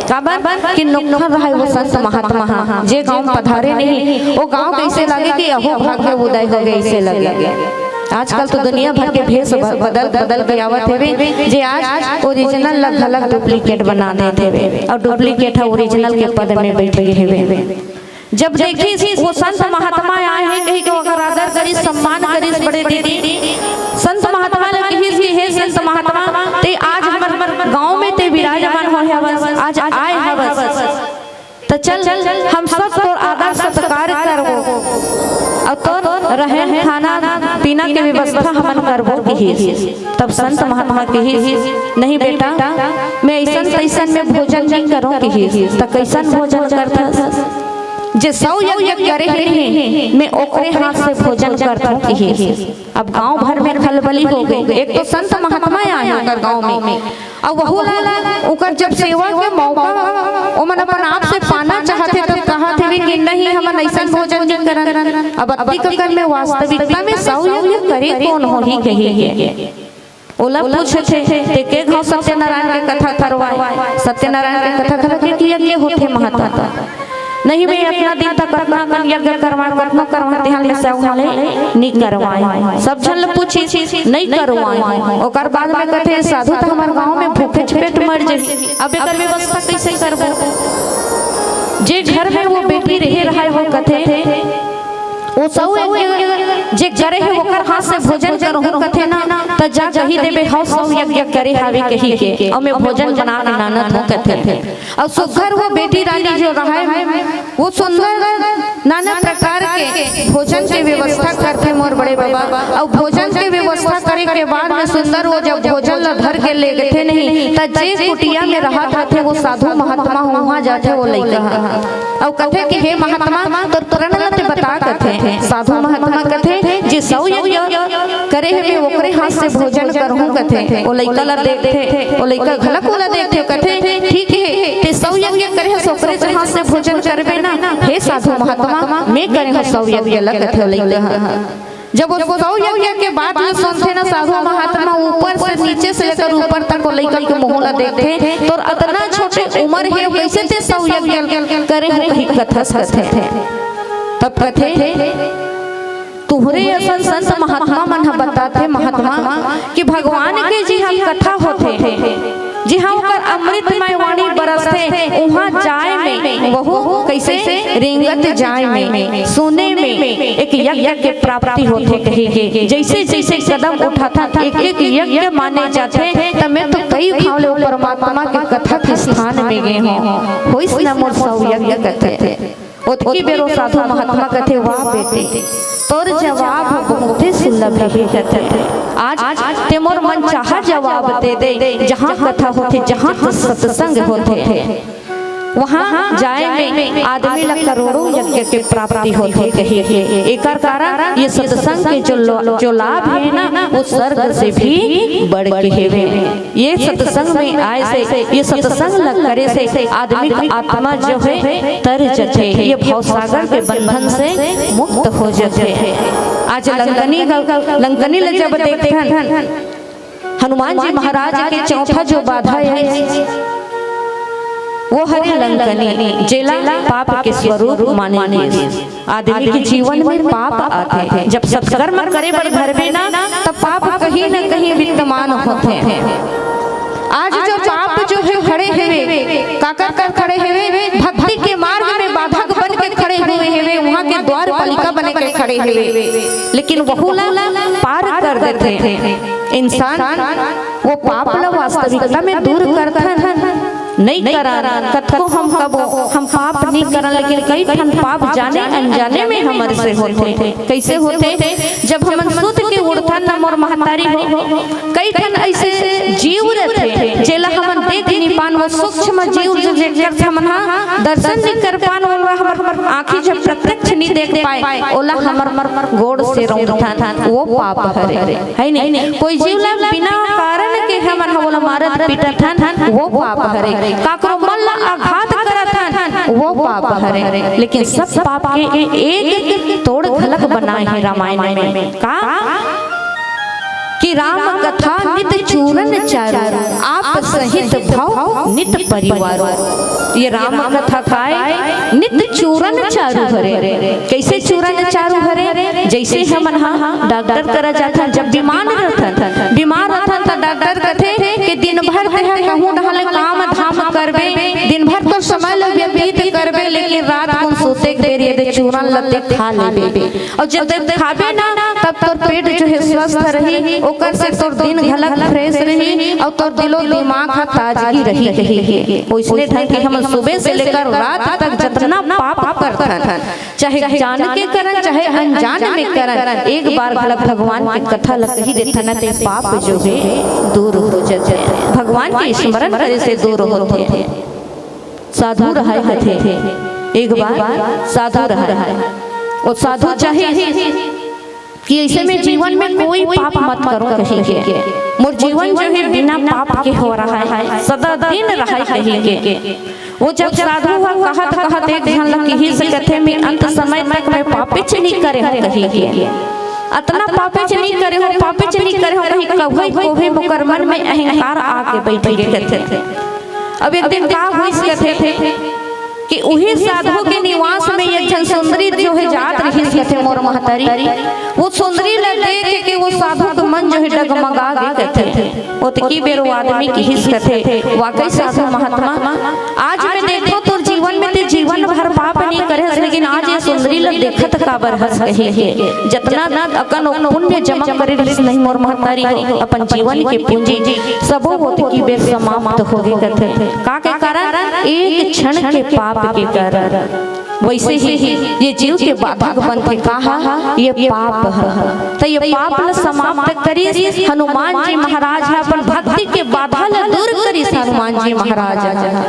काबर कि नोखर रहे वो संत महात्मा ह, जे गांव पधारे नहीं, वो गांव कइसे लगे कि अहो भाग्य उदय हो गए, अइसे लगे। आजकल तो दुनिया भर के भेष ब-, बदल बदल के आवत हेवे, जे आज ओरिजिनल ला घलक डुप्लीकेट बना देत हेवे अउ डुप्लीकेट ह ओरिजिनल के पद में बइठ गे हेवे। जब देखिस वो संत महात्मा आय हे कहिके ओकर आदर करिस, सम्मान करिस बड़े दीदी। संत महात्मा ल कहिस कि हे संत महात्मा, ते आज हमर गांव में ते विराजमान होय हवस, आज आय हवस, त चल हम सब तोर आदर सत्कार करबो अउ तोर रहन खाना पीना के व्यवस्था हमन करबो कहिस। तब संत महात्मा कहिस, नहीं बेटा, मैं अइसन तइसन में भोजन नहीं करूं कहिस। त कइसन भोजन करथस? जे सौ यज्ञ करे हे, मैं ओकरे हाथ से भोजन करथों कहिस। अब गांव भर में खलबली हो गई। एक तो संत महात्मा आए ओकर गांव में, अउ वहू ला ओकर जब सेवा के मौका ओमन अपन आप से पाना चाहथे, त कहत हेवे कि नहीं, हमन अइसन भोजन नहीं करन। अब अतिक अकन में वास्तविकता में सौ यज्ञ करे कोन होही कहिके ओला पूछथे, ते के घांव सत्यनारायण के कथा करवाय? सत्यनारायण के कथा घलो के यज्ञ होथे महत्ता। नहीं, मैं अतना दिन तक कतना कन यज्ञ करवाय, कतनो करवाय, तेहा ले सौ घांव ले नी करवाय। सब झन ल पूछिस, नहीं करवाय। ओकर बाद में कथे, साधु त हमर गांव में भूखेच पेट मर जही, अब एकर व्यवस्था कइसे करबो? जे घर में वो बेटी रहे रहय, वो कथे, ओ सौ यज्ञ जे करे हे, ओकर हाथ से भोजन करहूं कथे ना, त जा कहि देबे, हव सौ यज्ञ करे हावे कहिके, अउ मैं भोजन बना के लानत हूं कथे। अउ सुघर वो बेटी रानी जो रहय, वो सुंदर नाना प्रकार के भोजन के व्यवस्था करथे मोर बड़े बाबा, अउ भोजन के व्यवस्था करे के बाद में सुंदर वो जब भोजन ला धर के लेगथे नहीं, त जे कुटिया में रहत रथे, वो साधु महात्मा उहां जाथे, वो लइका ह। अउ कथे कि हे महात्मा, तोर प्रण ल ते बता कथे। साधु महात्मा कथे, जे सौ यज्ञ करे हे, मैं ओकरे हाथ से भोजन करहूं कथे। ओ लइका ल देखथे, ओ लइका घलक ओला देखथे, कथे, ठीक हे, ते सौ यज्ञ करे हस, ओकरे हाथ से भोजन करबे ना। हे साधु महात्मा, मैं करे हंव सौ यज्ञ ल, कथे ओ लइका ह। जब वो सौ यज्ञ के बात ल सुनथे ना साधु महात्मा, ऊपर से, नीचे से लेकर ऊपर तक वो लइका के मुंह ला देखथे, तोर अतना छोटे उमर हे, कइसे ते सौ यज्ञ करे हंव कहि कथस कथे। तब कथे, तुहरे असन संत महात्मा मन ह बताथे महात्मा कि भगवान के जिहां कथा होथे, जिहां ओकर अमृतमय वाणी बरसथे, उहां जाय में, वहू कइसे? रेंगत जाय में, सुने में एक यज्ञ के प्राप्ति होथे कहिके। जइसे जइसे कदम उठाथन, एक एक यज्ञ माने जाथे। त मैं तो कई घांव ले ओ परमात्मा के कथा के स्थान में गे हंव, होइस न मोर सौ यज्ञ कथे। ओतकी बेर ओ साधु महात्मा कथे, वाह बेटे, तोर जवाब बहुते सुलभ हे कथे। आज ते मोर मन चाहा जवाब दे दे, जहां कथा होथे, जहां सत्संग होथे, वहां जाय में आदमी ला करोड़ों यज्ञ के प्राप्ति होथे कहिके। एकर कारण ये सत्संग के जो लो-, जो लाभ हे ना, वो स्वर्ग से भी बढ़ के हेवे। ये सत्संग में आय से, ये सत्संग ल करे से आदमी के आत्मा जो हे तर जथे, ये भवसागर के बंधन से मुक्त हो जथे। आज लंकनी ल, लंकनी ल जब देखथन, हनुमान जी महाराज के चौथा जो बाधा हे, वो हरे लंकनी, जेला पाप के स्वरूप माने गिस। आदमी के जीवन में पाप आथे। जब सत्कर्म करे बर धरबे ना, तब पाप कहीं न कहीं विद्यमान होथे। आज जो पाप जो हे खड़े हेवे, काकर कर खड़े हेवे? भक्ति के मार्ग में बाधक बन के खड़े हवे, लेकिन वहू ला पार कर देथे। इंसान वो पाप ला वास्तविकता में दूर करथन, नहीं करन। कतको हम कबो हम पाप नहीं करन, लेकिन कई ठन पाप जाने अनजाने में हमर से होथे। कैसे होथे? जब हमन सुत के उठथन ना मोर महतारी हो, कई ठन ऐसे जीव रथे, जेला हमन देख नहीं पान, वो सूक्ष्म जीव जो जेकर से हमन हा दर्शन नहीं कर पान, ओला हमर आँखी जब प्रत्यक्ष नहीं देख पाए, ओला हमर गोड़ से रौंदथन, वो पाप हरे, है नहीं? कोई जीव ला बिना कारण के हमन हा ओला मारत पीटत हन, वो पाप हरे। काकरो मन ला आघात करत हन, वो पाप हरे। लेकिन सब पाप के एक तोड़ घलक बनाए हे रामायण में। का? कि राम कथा नित चूरन चारु, आप सहित भव नित परिवारो। ये राम कथा काय नित चूरन चारु हरे। कैसे चूरन चारु हरे? जैसे हमन हा डॉक्टर करा जाथन, जब बीमार रहथन, बीमार रहथन त डॉक्टर कथे कि दिन भर तेहा कहूँ डहर ले काम धाम करबे, दिन भर तो समय ल व्यतीत करबे, लेकिन रात कुन सोते के बेर ये दे चूरन ल ते खा लेबे। अउ जब तक खाबे ना, तब तोर पेट जो हे स्वस्थ रही, ओकर से तोर दिन घलक फ्रेश रही, अउ तोर दिलो दिमाग ह ताजगी रही, कही हे। ओइसने ढंग के हमन सुबह से लेकर रात तक जतना पाप करथन, चाहे जान के करन, चाहे अनजान में करन, एक बार घलक भगवान के कथा ल कही देथन, ते पाप जो हे दूर हो जाथे। भगवान के स्मरण करे से दूर होथे। साधु रहाय कथे, एक बार साधु रहाय। वो साधु चाहे कि ऐसे में जीवन में कोई पाप मत करो कही के, मोर जीवन जो हे बिना पाप के हो रहा है, सदा दिन रहाय कही के। वो जब साधु हा कहत कहत एक झन ल किहिस कथे, मैं अंत समय तक मैं पापेच नहीं करे हूँ कही के। अतना पापेच नहीं करे हूँ, पापेच नहीं करे हूँ कही, कभी कभी मोकर मन में अहंकार आके बैठ गे कथे। अब एक दिन का होइस कथे कि उही साधु के निवास में एक झन सुंदरी जो हे जात रहिस कथे मोर महतारी, वो सुंदरी ल देख के वो साधु के मन जो हे डगमगा गे कथे। ओतकी बेर वो आदमी किहिस कथे, वाकई साधु महात्मा, आज मैं देखो तोर जीवन में ते जीवन भर पाप नहीं करे हस, लेकिन आज ये सुंदरी ल देखत काबर हस कही के। जतना अकन ओ पुण्य जमा करे रहिस नहीं मोर महतारी हो, अपन जीवन के पूंजी सबो ओतकी बेर समाप्त हो गे कथे। का के कारण? एक क्षण के पाप के कारण। वैसे ही ये जीव के बाधक बनथे। का हा? ये पाप ह। त ये पाप ल समाप्त करिस हनुमान जी महाराज ह, अपन भक्ति के बाधा ल दूर करिस हनुमान जी महाराज ह।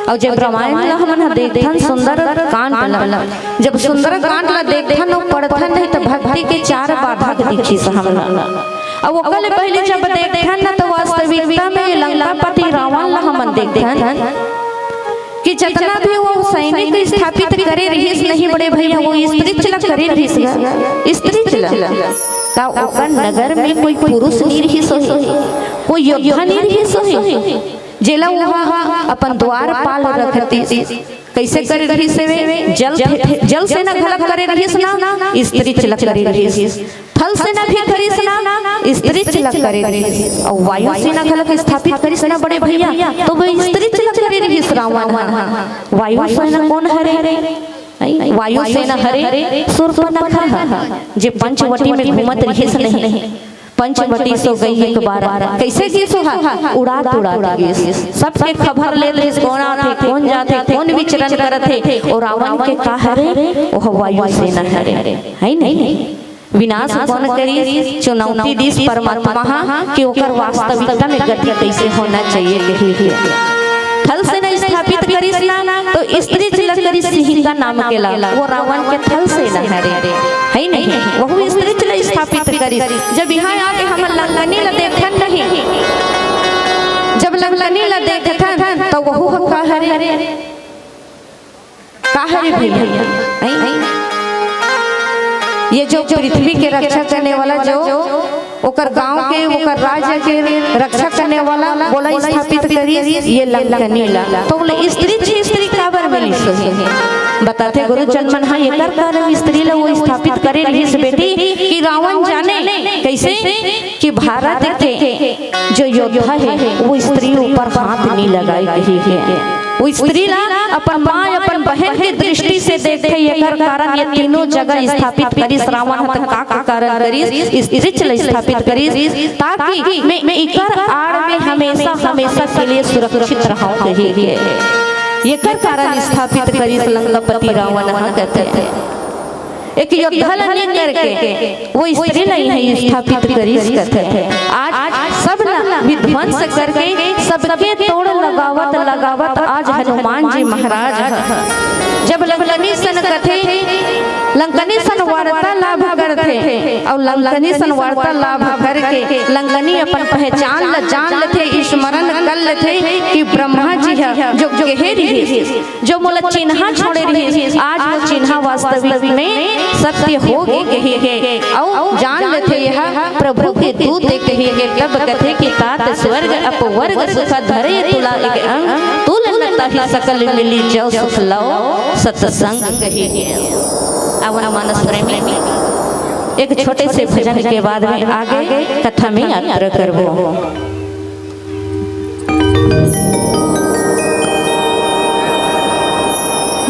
अउ जब रामायण ल हमन ह देखथन सुंदर कांड ल, जब सुंदर कांड ल देखथन अउ पढ़थन नहीं त भक्ति के चार बाधक दिखिस हमन ल। अउ ओकर ले पहले जब देखथन न त वास्तविकता में ये लंकापति रावण ल हमन देखथन कि जतना भी वो सैनिक स्थापित करे रहिस नहीं बड़े भैया, वो स्त्रीच ल करे रहिस गा, स्त्रीच ल। का ओकर नगर में कोई पुरुष नहीं रहिस होही, कोई योद्धा नहीं रहिस होही, जेला वो अपन द्वारपाल रखतिस? कैसे करे रहिस वे? जल, जल सेना घलक करे रहिस ना, स्त्रीच ल करे रहिस। थल सेना भी करिस ना, स्त्रीच ल करे रहिस। अउ वायु सेना घलक स्थापित करिस ना बड़े भैया, तो वो स्त्रीच ल करे रहिस रावण ह। वायु सेना कोन हरे? वायु सेना हरे सूर्पनखा ह, जे पंचवटी में घूमत रहिस नहीं। पंचवटी सो गई एक बार, कैसे गिस ओहा? उड़ात उड़ात गिस। सबके खबर लेत रहिस, कोन आथे, कोन जाथे, कोन विचरण करत हे। अउ रावण के का हरे? ओह वायु सेना हरे, है नहीं? विनाश कोन करिस? चुनौती दिस परमात्मा हा कि ओकर वास्तविकता में गति कैसे होना चाहिए कही के। थल सेना स्थापित करिस ना, तो स्त्रीच ल करिस सिंहिका नाम के ला, वो रावण के थल सेना हरे, है नहीं? वहू स्त्रीच ल स्थापित करिस। जब यहाँ आके हमन लंकनी ल देखथन नहीं, जब लंकनी ल देखथन, तो वहू ह का हरे? का हरे भैया? हैं? ये जो पृथ्वी के रक्षा करने वाला, जो ओकर गांव के, ओकर राज्य के रक्षा करने वाला, बोला स्थापित करिस ये लंकनी ला। तो बोले, स्त्री छी, स्त्री काबर मिलिस होही? बताथे गुरुजन मन, हाँ, एकर कारण स्त्री ला वो स्थापित करे रहिस बेटी, कि रावण जाने कैसे कि भारत के जो योद्धा हे, वो स्त्री ऊपर हाथ नहीं लगाए कही के। वो स्त्री ला अपन माँ, अपन बहन के दृष्टि से देखे, एकर कारण ये तीनों जगह स्थापित करिस। रावण ह त का के कारण करिस? स्त्री च ला स्थापित करिस, ताकि मैं एकर आड़ में हमेशा, हमेशा के लिए सुरक्षित रहूं कहे के। एकर कारण स्थापित करिस लंकापति रावण ह कथे। एक योद्धा ला नहीं करके वो स्त्री ला ही स्थापित करिस कथे। आज सब ला विध्वंस करके, सबके तोड़ लगावत लगावत आज हनुमान जी महाराज ह। जब लंकनी सन कथे, लंकनी सन वार्तालाप करथे, अउ लंकनी सन वार्तालाप करके लंकनी अपन पहचान ला जान लेथे, स्मरण कर लेथे कि ब्रह्मा जी ह जो कहे रिहिस, जो मोला चिन्हा छोड़े रिहिस, आज वो चिन्हा वास्तविक में सत्य हो गे कही के, अउ जान लेथे यह प्रभु के दूत ए कही के। तब कथे कि तात स्वर्ग अपवर्ग सुख धरे तुला एक अंग, तुल न ताहि सकल मिली जो सुख लव सत्संग कही के। अब मानस प्रेमी एक छोटे से भजन के बाद में आगे कथा में यात्रा करबो।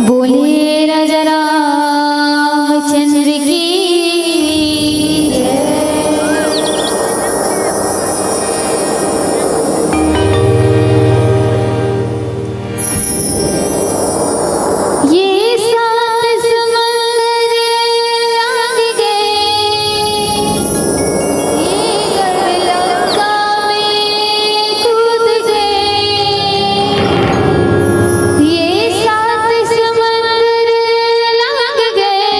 बोले राजा रामचंद्र की जय। ये सात समंदर लांघ गए, ये कर लंका में कूद गए, ये सात समंदर लांघ गए,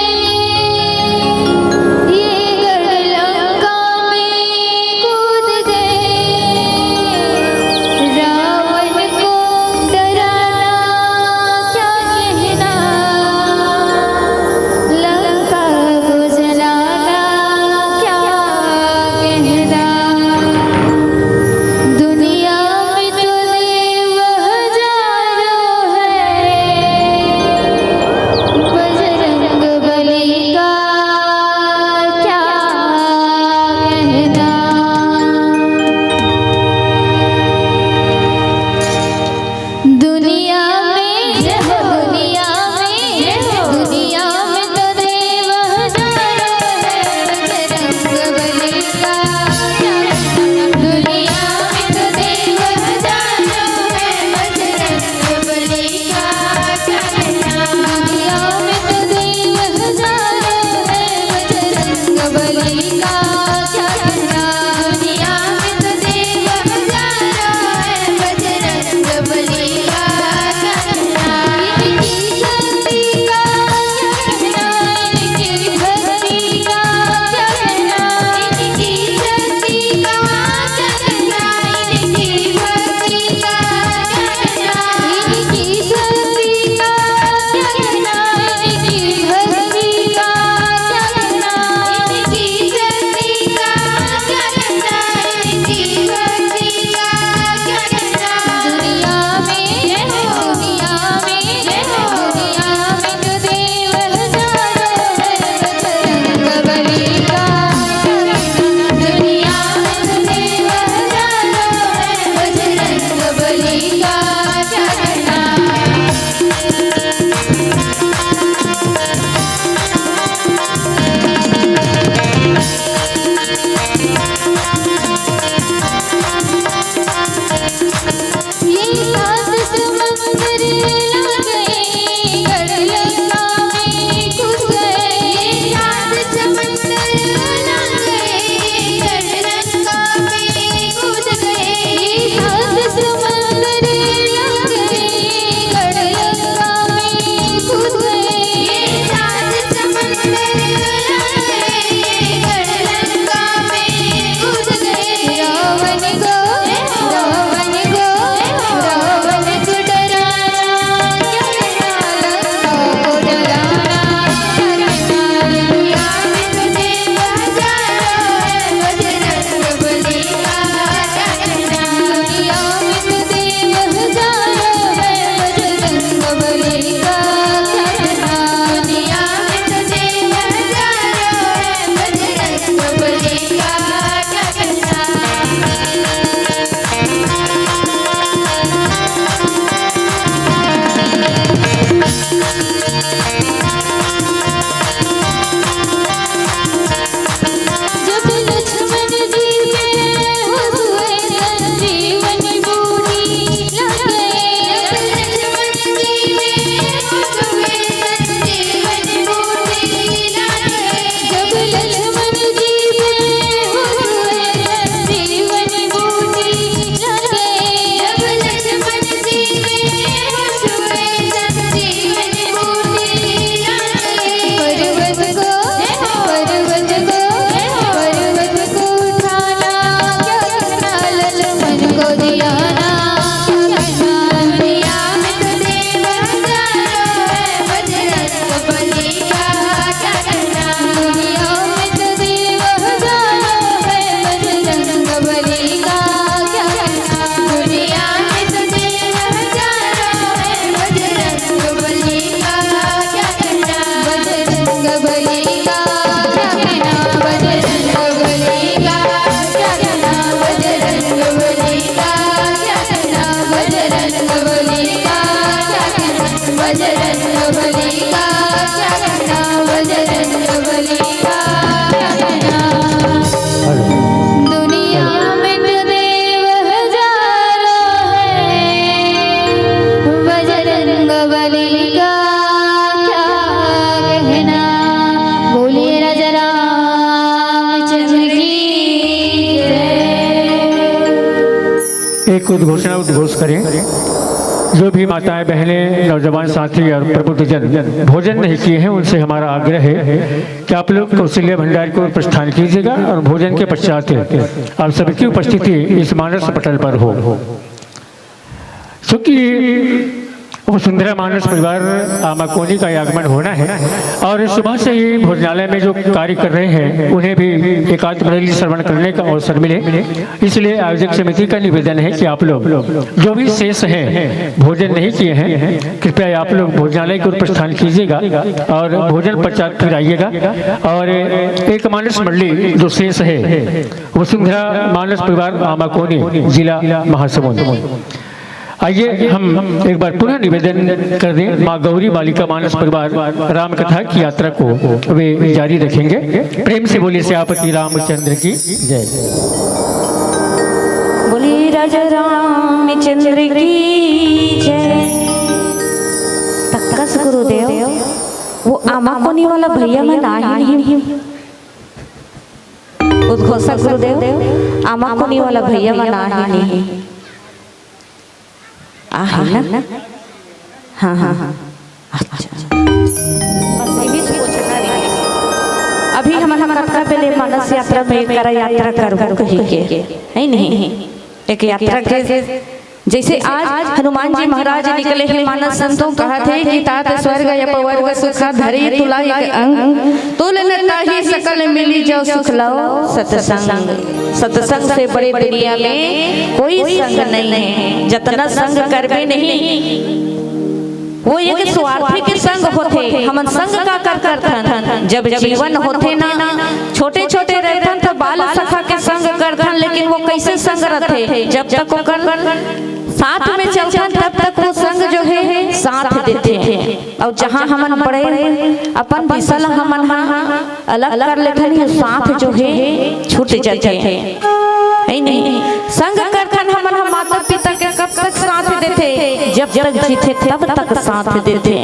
एक उद्घोषणा उद्घोष करें। जो भी माताएं, बहनें, नौजवान साथी और प्रबुद्ध जन भोजन नहीं किए हैं, उनसे हमारा आग्रह है कि आप लोग कौशल्या भंडार की ओर प्रस्थान कीजिएगा और भोजन के पश्चात आप सभी की उपस्थिति इस मानस पटल पर हो। चूंकि वसुंधरा मानस परिवार आमाकोनी का आगमन होना है और सुबह से ही भोजनालय में जो कार्य कर रहे हैं, उन्हें भी एकांत मंडली श्रवण करने का अवसर मिले, इसलिए आयोजक समिति का निवेदन है कि आप लोग जो भी शेष हैं, भोजन नहीं किए हैं, कृपया आप लोग भोजनालय की ओर प्रस्थान कीजिएगा और भोजन पश्चात फिर आइएगा। और एक मानस मंडली जो शेष है, वसुंधरा मानस परिवार आमाकोनी, जिला महासमुंद। आइए हम एक बार पुनः निवेदन कर दें माँ गौरी बालिका मानस परिवार राम कथा की यात्रा को वे जारी रखेंगे। प्रेम से बोलिए सियापति रामचंद्र की जय। बोलिए राजा रामचंद्र की जय। तक्कस गुरुदेव, वो आमाकोनी वाला भैया मन आए नहीं। उद्घोषक गुरुदेव, आमाकोनी वाला भैया मन आए नहीं। आहे ना? हाँ, हाँ, हाँ। अच्छा। बस यही पूछना रहे। अभी हमन ह कतका बेले मानस यात्रा में करा यात्रा करबो कही के, है नहीं? एक यात्रा के जैसे आज हनुमान जी महाराज निकले हे मानस संतों, कहत हे कि तात स्वर्ग अपवर्ग सुख धरी तुला एक अंग, तुल न ताहि सकल मिली जो सुख लव सत्संग। सत्संग से बड़े दुनिया में कोई संग नहीं है, जतना संग करबे नहीं, वो एक स्वार्थी के संग होथे। हमन संग काकर करथन? जब जीवन होथे ना, छोटे छोटे रहथन तो बाल सखा के संग करथन, लेकिन वो कैसे संग रथे? जब तक ओकर साथ में चलथन तब तक वो संग जो है साथ देथे। और जहाँ हमन बड़े अपन दिशा ला हमन हा अलग कर लेथन, ये साथ जो है छूट जाथे, है नहीं? संग करथन हमन हा माता पिता के कब तक साथ देथे? जब तक जीथे तब तक साथ देथे।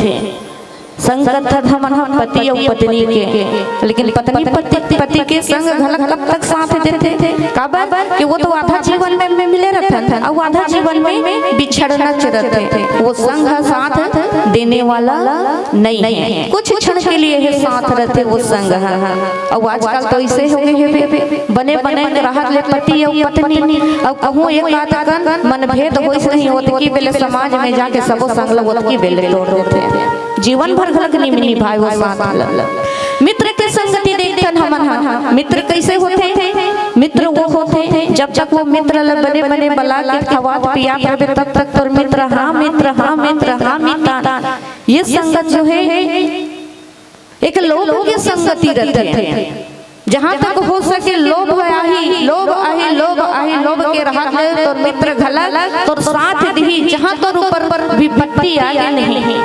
संग करथन हमन हा पति अउ पत्नी के, लेकिन पत्नी पति, पति के संग घलक कब तक साथ देथे? काबर कि वो तो आधा जीवन में, में मिले रहथन, अउ आधा जीवन में बिछड़ना च रहथे। वो संग हा साथ देने वाला नहीं है, कुछ क्षण के लिए ही साथ रहथे वो संग हा। अउ आजकल तो ऐसे हो गए हे बे, बने बने रहत ले पति अउ पत्नी, अउ कहूँ एक आध कन मनभेद होइस नहीं, ओतकी बेले समाज में जाके सबो संग ल ओतकी बेले तोड़ देथे। जीवन भर घलक नि-, निभाए वो साथ ल। मित्र के संगति देखथन हमन हा। मित्र कैसे होथे? मित्र वो होथे जब तक वो मित्र ल बने बने बला के खवात पियात रहे तब तक तोर मित्र, हाँ मित्र, हाँ मित्र, हाँ मितान। ये संगत जो है एक लोभ के संगति रथे। जहाँ तक हो सके लोभ आही, लोभ आही, लोभ आही, लोभ के रहत ले तोर मित्र घलक तोर साथ दिही, जहाँ तोर ऊपर विपत्ति आगे नहीं,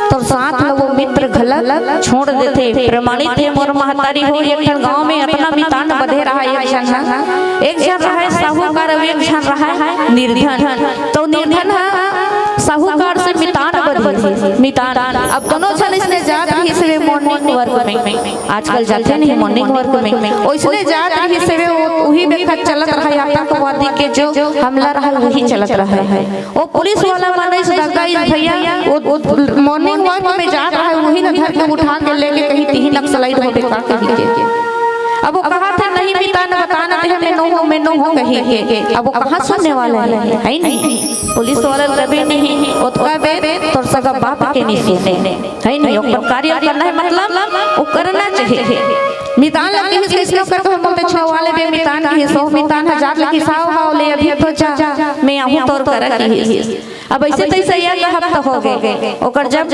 तोर साथ ल वो मित्र घलक छोड़ देथे। प्रमाणित हे मोर महतारी हो, एक ठन गांव में अतना मितान बधे रहा, एक झन ह, एक झन रहा साहूकार अउ एक झन रहा निर्धन। तो निर्धन ह साहूकार से मितान बधे, मितान। अब दोनों झन इसने जात रहिस वे morning work में, आजकल जाथे नहीं morning work में, ओइसने जात रहिस वे, वो, उही बेखत चलत रहा, आतंकवादी के जो हमला रहा, वही चलत रहा है। वो पुलिस वाला मन इस दगा इस भैया, वो, वो morning work में जात रहा है, वही न धर के उठा के लेके कहीं तिही नक्सलाइट हो बेका कही के। अब वो कहा था, "नहीं मितान, बताना ते हमें नो हो, मैं नो हो," कही के। अब वो कहाँ सुनने वाला है, है नहीं? पुलिस वाला कभी नहीं, ओतका बेर तोर सगा बाप के नहीं सुने। है नहीं, ओकर कार्य करना है, मतलब वो करना चाहिए। मितान ला किहिस कइसनो करके हम बोलते छुड़वा लेबे, मितान किहिस, ओ मितान हजार ले किसाओ हाव ले अभी तो जा, मैं आहूँ तोर करा किहिस। अब ऐसे तैसे या कहब तो हो गए। ओकर जब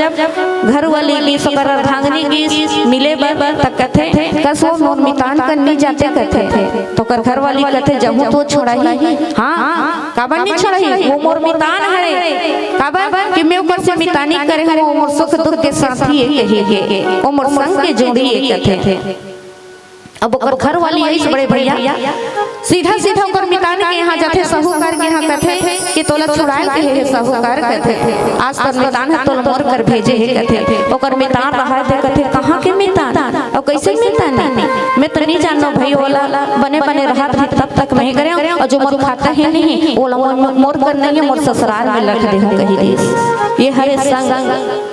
घर वाली की ओकर अर्धांगिनी की मिले बर त कथे, "कस वो मोर मितान कन नी जाते," कथे। तो ओकर घर वाली कथे, "जहूँ तो छोड़ाही।" हाँ, काबर नी छोड़ही? वो मोर मितान हरे। काबर कि मैं ओकर से मितानी करे हूँ, वो मोर सुख दुख के साथी ये कही के, वो मोर संग के जोड़ी ये कथे। अब ओकर घर वाली आइस बड़े भैया, सीधा सीधा ओकर मितान के यहाँ जाथे, साहूकार के यहाँ कथे कि तोला छुड़ाए के हे साहूकार कथे, आज तोर मितान ह तोला मोर कर भेजे हे कथे। ओकर मितान रहा थे कथे, "कहाँ के मितान? अउ कैसे मितान?" मैं तो नहीं जानना भाई, ओला बने बने रहत रही तब तक मैं करे, और जो मोर खाता है नहीं, ओला मोर, मोर कर नहीं है, मोर ससुराल में रख दे हूँ, कही दिस। ये हरे संग,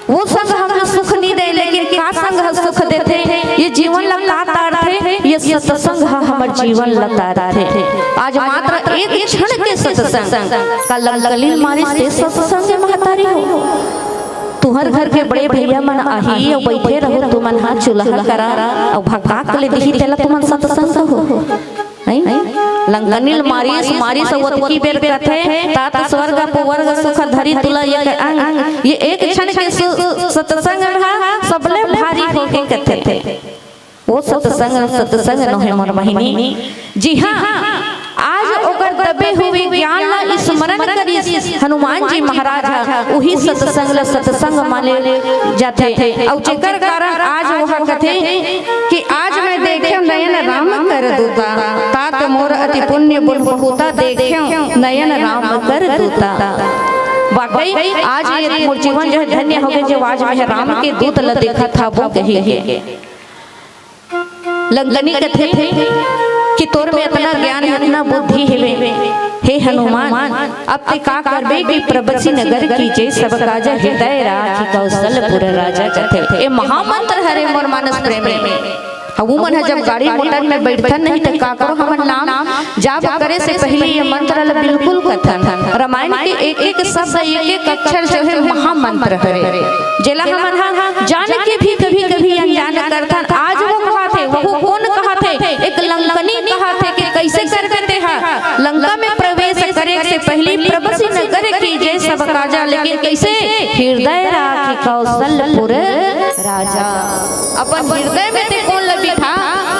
वो संग हमला सुख नहीं दे, लेकिन का संग ह सुख देथे, ये जीवन ला का तारथे, ये सत्संग ह हमर जीवन ला तारथे। आज मात्र एक क्षण के सत्संग, का लंगलिन मारिस ते सत्संग, महतारी हो। तुहर घर के बड़े भैया मन आही अउ बइठे रहो, तुमन हा चुलहा करा अउ भकाक ले दिही, तेला तुमन सत्संग हो। नहीं? लंगनिल मारिस, मारिस अउ ओतकी बेर कथे, तात स्वर्ग अपवर्ग सुख धरी तुला एक अंग। ये एक क्षण के सु-, सत्संग हा सबले भारी होके कथे। वो सत्संग, सत्संग नोहे मोर बहिनी। जी हाँ, आज ओकर दबे हुए ज्ञान ला स्मरण करिस हनुमान जी महाराज हा, उही सत्संग ला सत्संग माने जाथे। अउ जेकर कारण आज वह कथे कि आज मैं देखेंव नयन राम कर दूता, तात मोर अति पुण्य गुण बहुता, देखेंव नयन राम कर दूता। वाकई आज ये मोर जीवन जो है धन्य होगे, जो आज मैं राम के दूत ला देखत हावों कहिके। लंगनी कथे कि तोर में इतना ज्ञान, इतना बुद्धि हेवे, हे हनुमान, अब ते का करबे कि प्रबसी नगर कीजे सब काज, हृदय राखि कौशलपुर राजा कथे। ये महामंत्र हरे मोर मानस प्रेमी। अब उमन ह जब गाड़ी मोटर में बैठथन नहीं त काकरो हमन नाम जाप करे से पहले ये मंत्र ल बिल्कुल कथन। रामायण के एक एक शब्द, एक एक अक्षर जो है महामंत्र हरे, जेला हमन ह जान के भी कभी कभी अनजान करथन। आज वो कहाथे, वो कौन कहाथे, एक लंकनी कहाथे कि कैसे करके तेहा लंका में प्रवेश करे से पहले प्रबसी नगर कीजे सब काजा, लेकिन कैसे? हृदय राखि कौशलपुर राजा। अपन हृदय में ते कौन ल बिठा,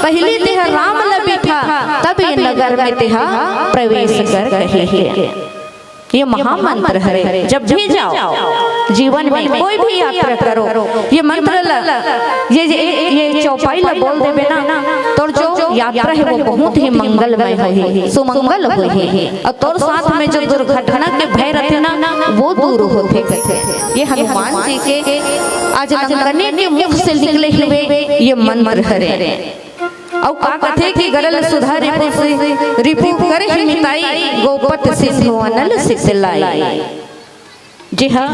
पहली तेहा राम ल बिठा, तब ये नगर में तेहा प्रवेश कर कहे हे। ये महामंत्र हरे। जब भी जाओ जीवन में, कोई भी यात्रा करो, ये मंत्र ल, ये, ये, ये चौपाई ल बोल देबे ना, तोर जो यात्रा है वो बहुत ही मंगलमय होही, सुमंगल होही। अउ तोर साथ में जो दुर्घटना के भय रथे ना, वो दूर होथे कथे। ये हनुमान जी के आज लंकनी के मुख से निकले हुए ये मंत्र हरे। अउ का कथे कि गरल सुधा रिपु से, रिपु करहि मिताई, गोपत सिंधु अनल सित लाई। जी हाँ,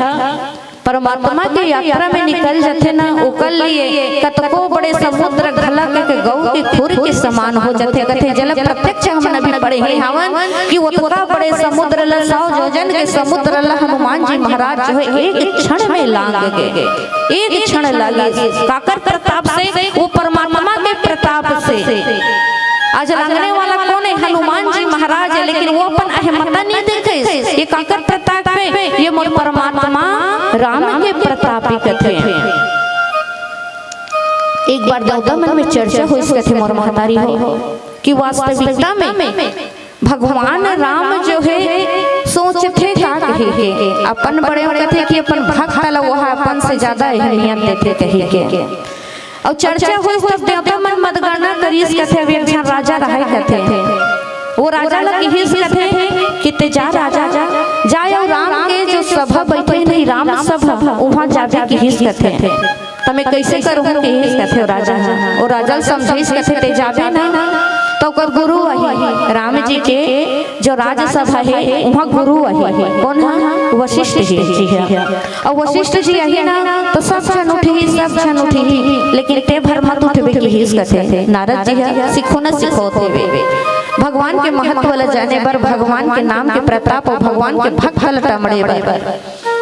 परमात्मा के यात्रा में निकल जथे ना, ओकर लिए कतको बड़े समुद्र घला के, के गऊ के खुर के समान हो जथे। कथे जेला प्रत्यक्ष हमन अभी पढ़े हे हावन कि ओतका बड़े समुद्र ल, सौ योजन के समुद्र ल हनुमान जी महाराज जो है एक क्षण में लांग गे, एक क्षण लागे। काकर प्रताप से? वो परमात्मा के प्रताप से। आज लांगने वाला कौन है? हनुमान जी महाराज है, लेकिन वो अपन अहमता नहीं देखे। ये काकर प्रताप है? ये मोर परमात्मा राम के प्रताप ही कथे। एक बार देवता मन में चर्चा होइस कथे मोर महतारी हो कि वास्तविकता में भगवान राम जो है सोचथे का कहे के, अपन बड़े कथे कि अपन भक्त ल वो अपन से ज्यादा अहमियत देथे कहे के। अउ चर्चा होइस तब देवता मन मतगणना करिस कथे, अब एक झन राजा रहय कथे। वो राजा ल किहिस कथे कि ते जा राजा, जा, जाय अउ राम के जो सभा बैठे नहीं, राम सभा, उहाँ जाबे किहिस कथे। त मैं कैसे करूँ किहिस कथे वो राजा ह। वो राजा ल समझाइस कथे ते जाबे ना, त ओकर गुरु आही, राम जी के जो राजसभा हे, उहाँ गुरु आही। कौन ह? वशिष्ठ जी, जी ह। अउ वशिष्ठ जी आही ना, त सब झन उठही, सब झन उठही, लेकिन ते भर मत उठबे किहिस कथे। नारद जी ह सिखो न सिखोत हेवे। भगवान के महत्व ल जाने बर, भगवान के नाम के प्रताप अउ भगवान के भक्त ल टमड़े बर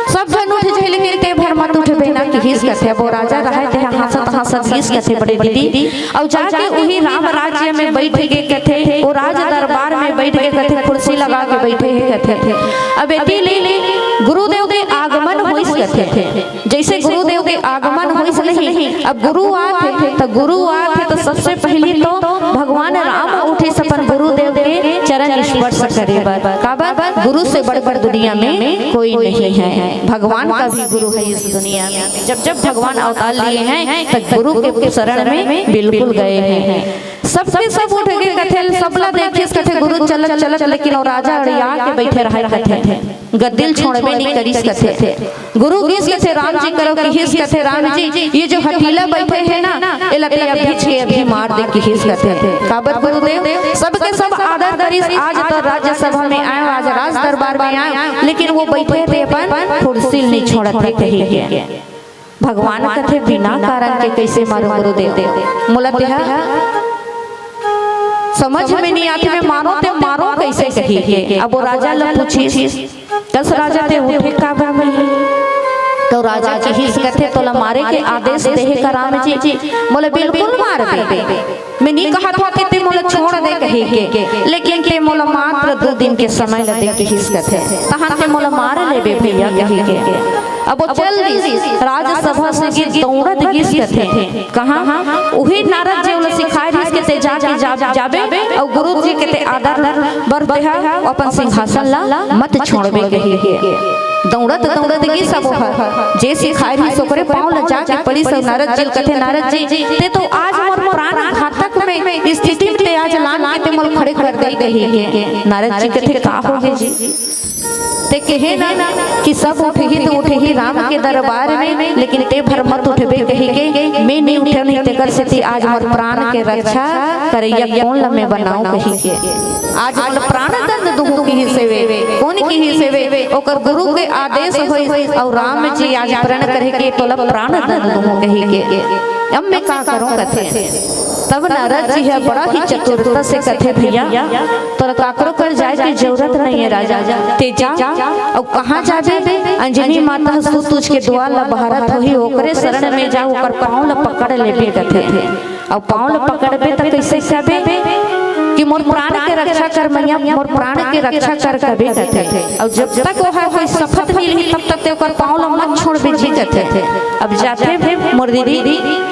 सब झन उठ जाही, लेकिन ते भर मत उठबे ना किहिस कथे। अब वो राजा रहय, तेहा हाँसत हाँसत गिस कथे बड़े दीदी। अउ जाके उही राम राज्य में बैठ गे कथे, वो राज दरबार में बैठ गे कथे, कुर्सी लगा के बैठे हे कथे। अब एती ले गुरुदेव के आगमन होइस कथे। जैसे गुरुदेव के आगमन होइस नहीं, अब गुरु आथे, त गुरु आथे त सबसे पहली तो भगवान राम उठिस अपन गुरुदेव के चरण स्पर्श करे बर। काबर? गुरु से बढ़कर दुनिया में कोई नहीं है। भगवान का भी गुरु है इस दुनिया में। जब जब भगवान अवतार लिए हैं, त गुरु के शरण में बिल्कुल गए हैं। सबके सब उठ गे कथे, सबला देखिस कथे गुरु चलत चलत, लेकिन वो राजा अड़िया के बैठे रहय कथे, गद्दी ल छोड़बे नहीं करिस कथे। गुरु गिस कथे राम जी करो, किहिस कथे राम जी, ये जो हठीला बैठे हे ना, ये ल ते अभीच के अभी मार दे किहिस कथे। काबर गुरुदेव? सबके सब आदर करिस, आज तो राज्यसभा में आयो, आज राज दरबार में आयो, लेकिन वो बइठे ते अपन कुर्सी ल नइ छोड़त हे कहिके। भगवान कथे, "बिना कारण के कइसे मारो गुरुदेव? मोला तेहा समझ में नइ आथे, मैं मारो ते मारो कइसे?" कहिके। अब वो राजा ल पूछिस, कस राजा ते उठे काबर में? तो राजा किहिस कथे, "तोला मारे के आदेश देहे का राम जी?" मोला बिल्कुल मार दे। मैं नइ कहत हों कि ते मोला छोड़ दे कहिके, लेकिन ते मोला मात्र दू दिन के समय ल दे किहिस कथे। तहन ते मोला मार लेबे भइया कहिके। अब वो चल दिस, राजसभा से गिस दौड़त गिस कथे। कहाँ? उही नारद जी ओला सिखाए रिहिस के ते जाके जा-, जाबे, अउ गुरु जी के ते आदर बर तेहा अपन सिंहासन ला मत छोड़बे कहिके। दौड़त दौड़त गिस अब ओहा, जे सिखाए रिहिस ओकरे पाँव ला जाके पड़िस अउ नारद जी ल कथे, "नारद जी, ते तो आज मोर प्राण घातक में स्थिति में ते आज लान के ते मोला खड़े कर दे कहिके।" नारद जी कथे, "का होगे जी?" ते कहे ना कि सब उठही तो उठही राम के दरबार में, लेकिन ते भर मत उठबे कहिके, मैं नइ उठन ही, तेकर सेती आज मोर प्राण के रक्षा करइया कोन ल मैं बनाऊं कहिके। आज मोला प्राण दंड दूहूं किहिस हे वे, कोन किहिस हे वे? ओकर गुरु के आदेश होइस अउ राम जी आज प्रण करे के तोला प्राण दंड दूहूं कहिके। अब मैं का करूं कथे। तब नारद जी ह बड़ा ही चतुरता से कथे, "भइया, तोला काकरो कर जाए के जरूरत नइ हे राजा, ते जा, अउ कहाँ जाबे? अंजनी माता ह सुतुज के दुआर ल बहारत होही, ओकरे शरण में जा, ओकर पाँव ल पकड़ लेबे," कथे। अउ पाँव ल पकड़बे त कइसे जाबे कि "मोर प्राण के रक्षा कर मैया, मोर प्राण के रक्षा कर," कबे कथे। अउ जब तक ओहा कोई शपथ नइ लिही, तब तक ते ओकर पाँव ल मत छोड़बे जी कथे। अब जाथे मोर दीदी,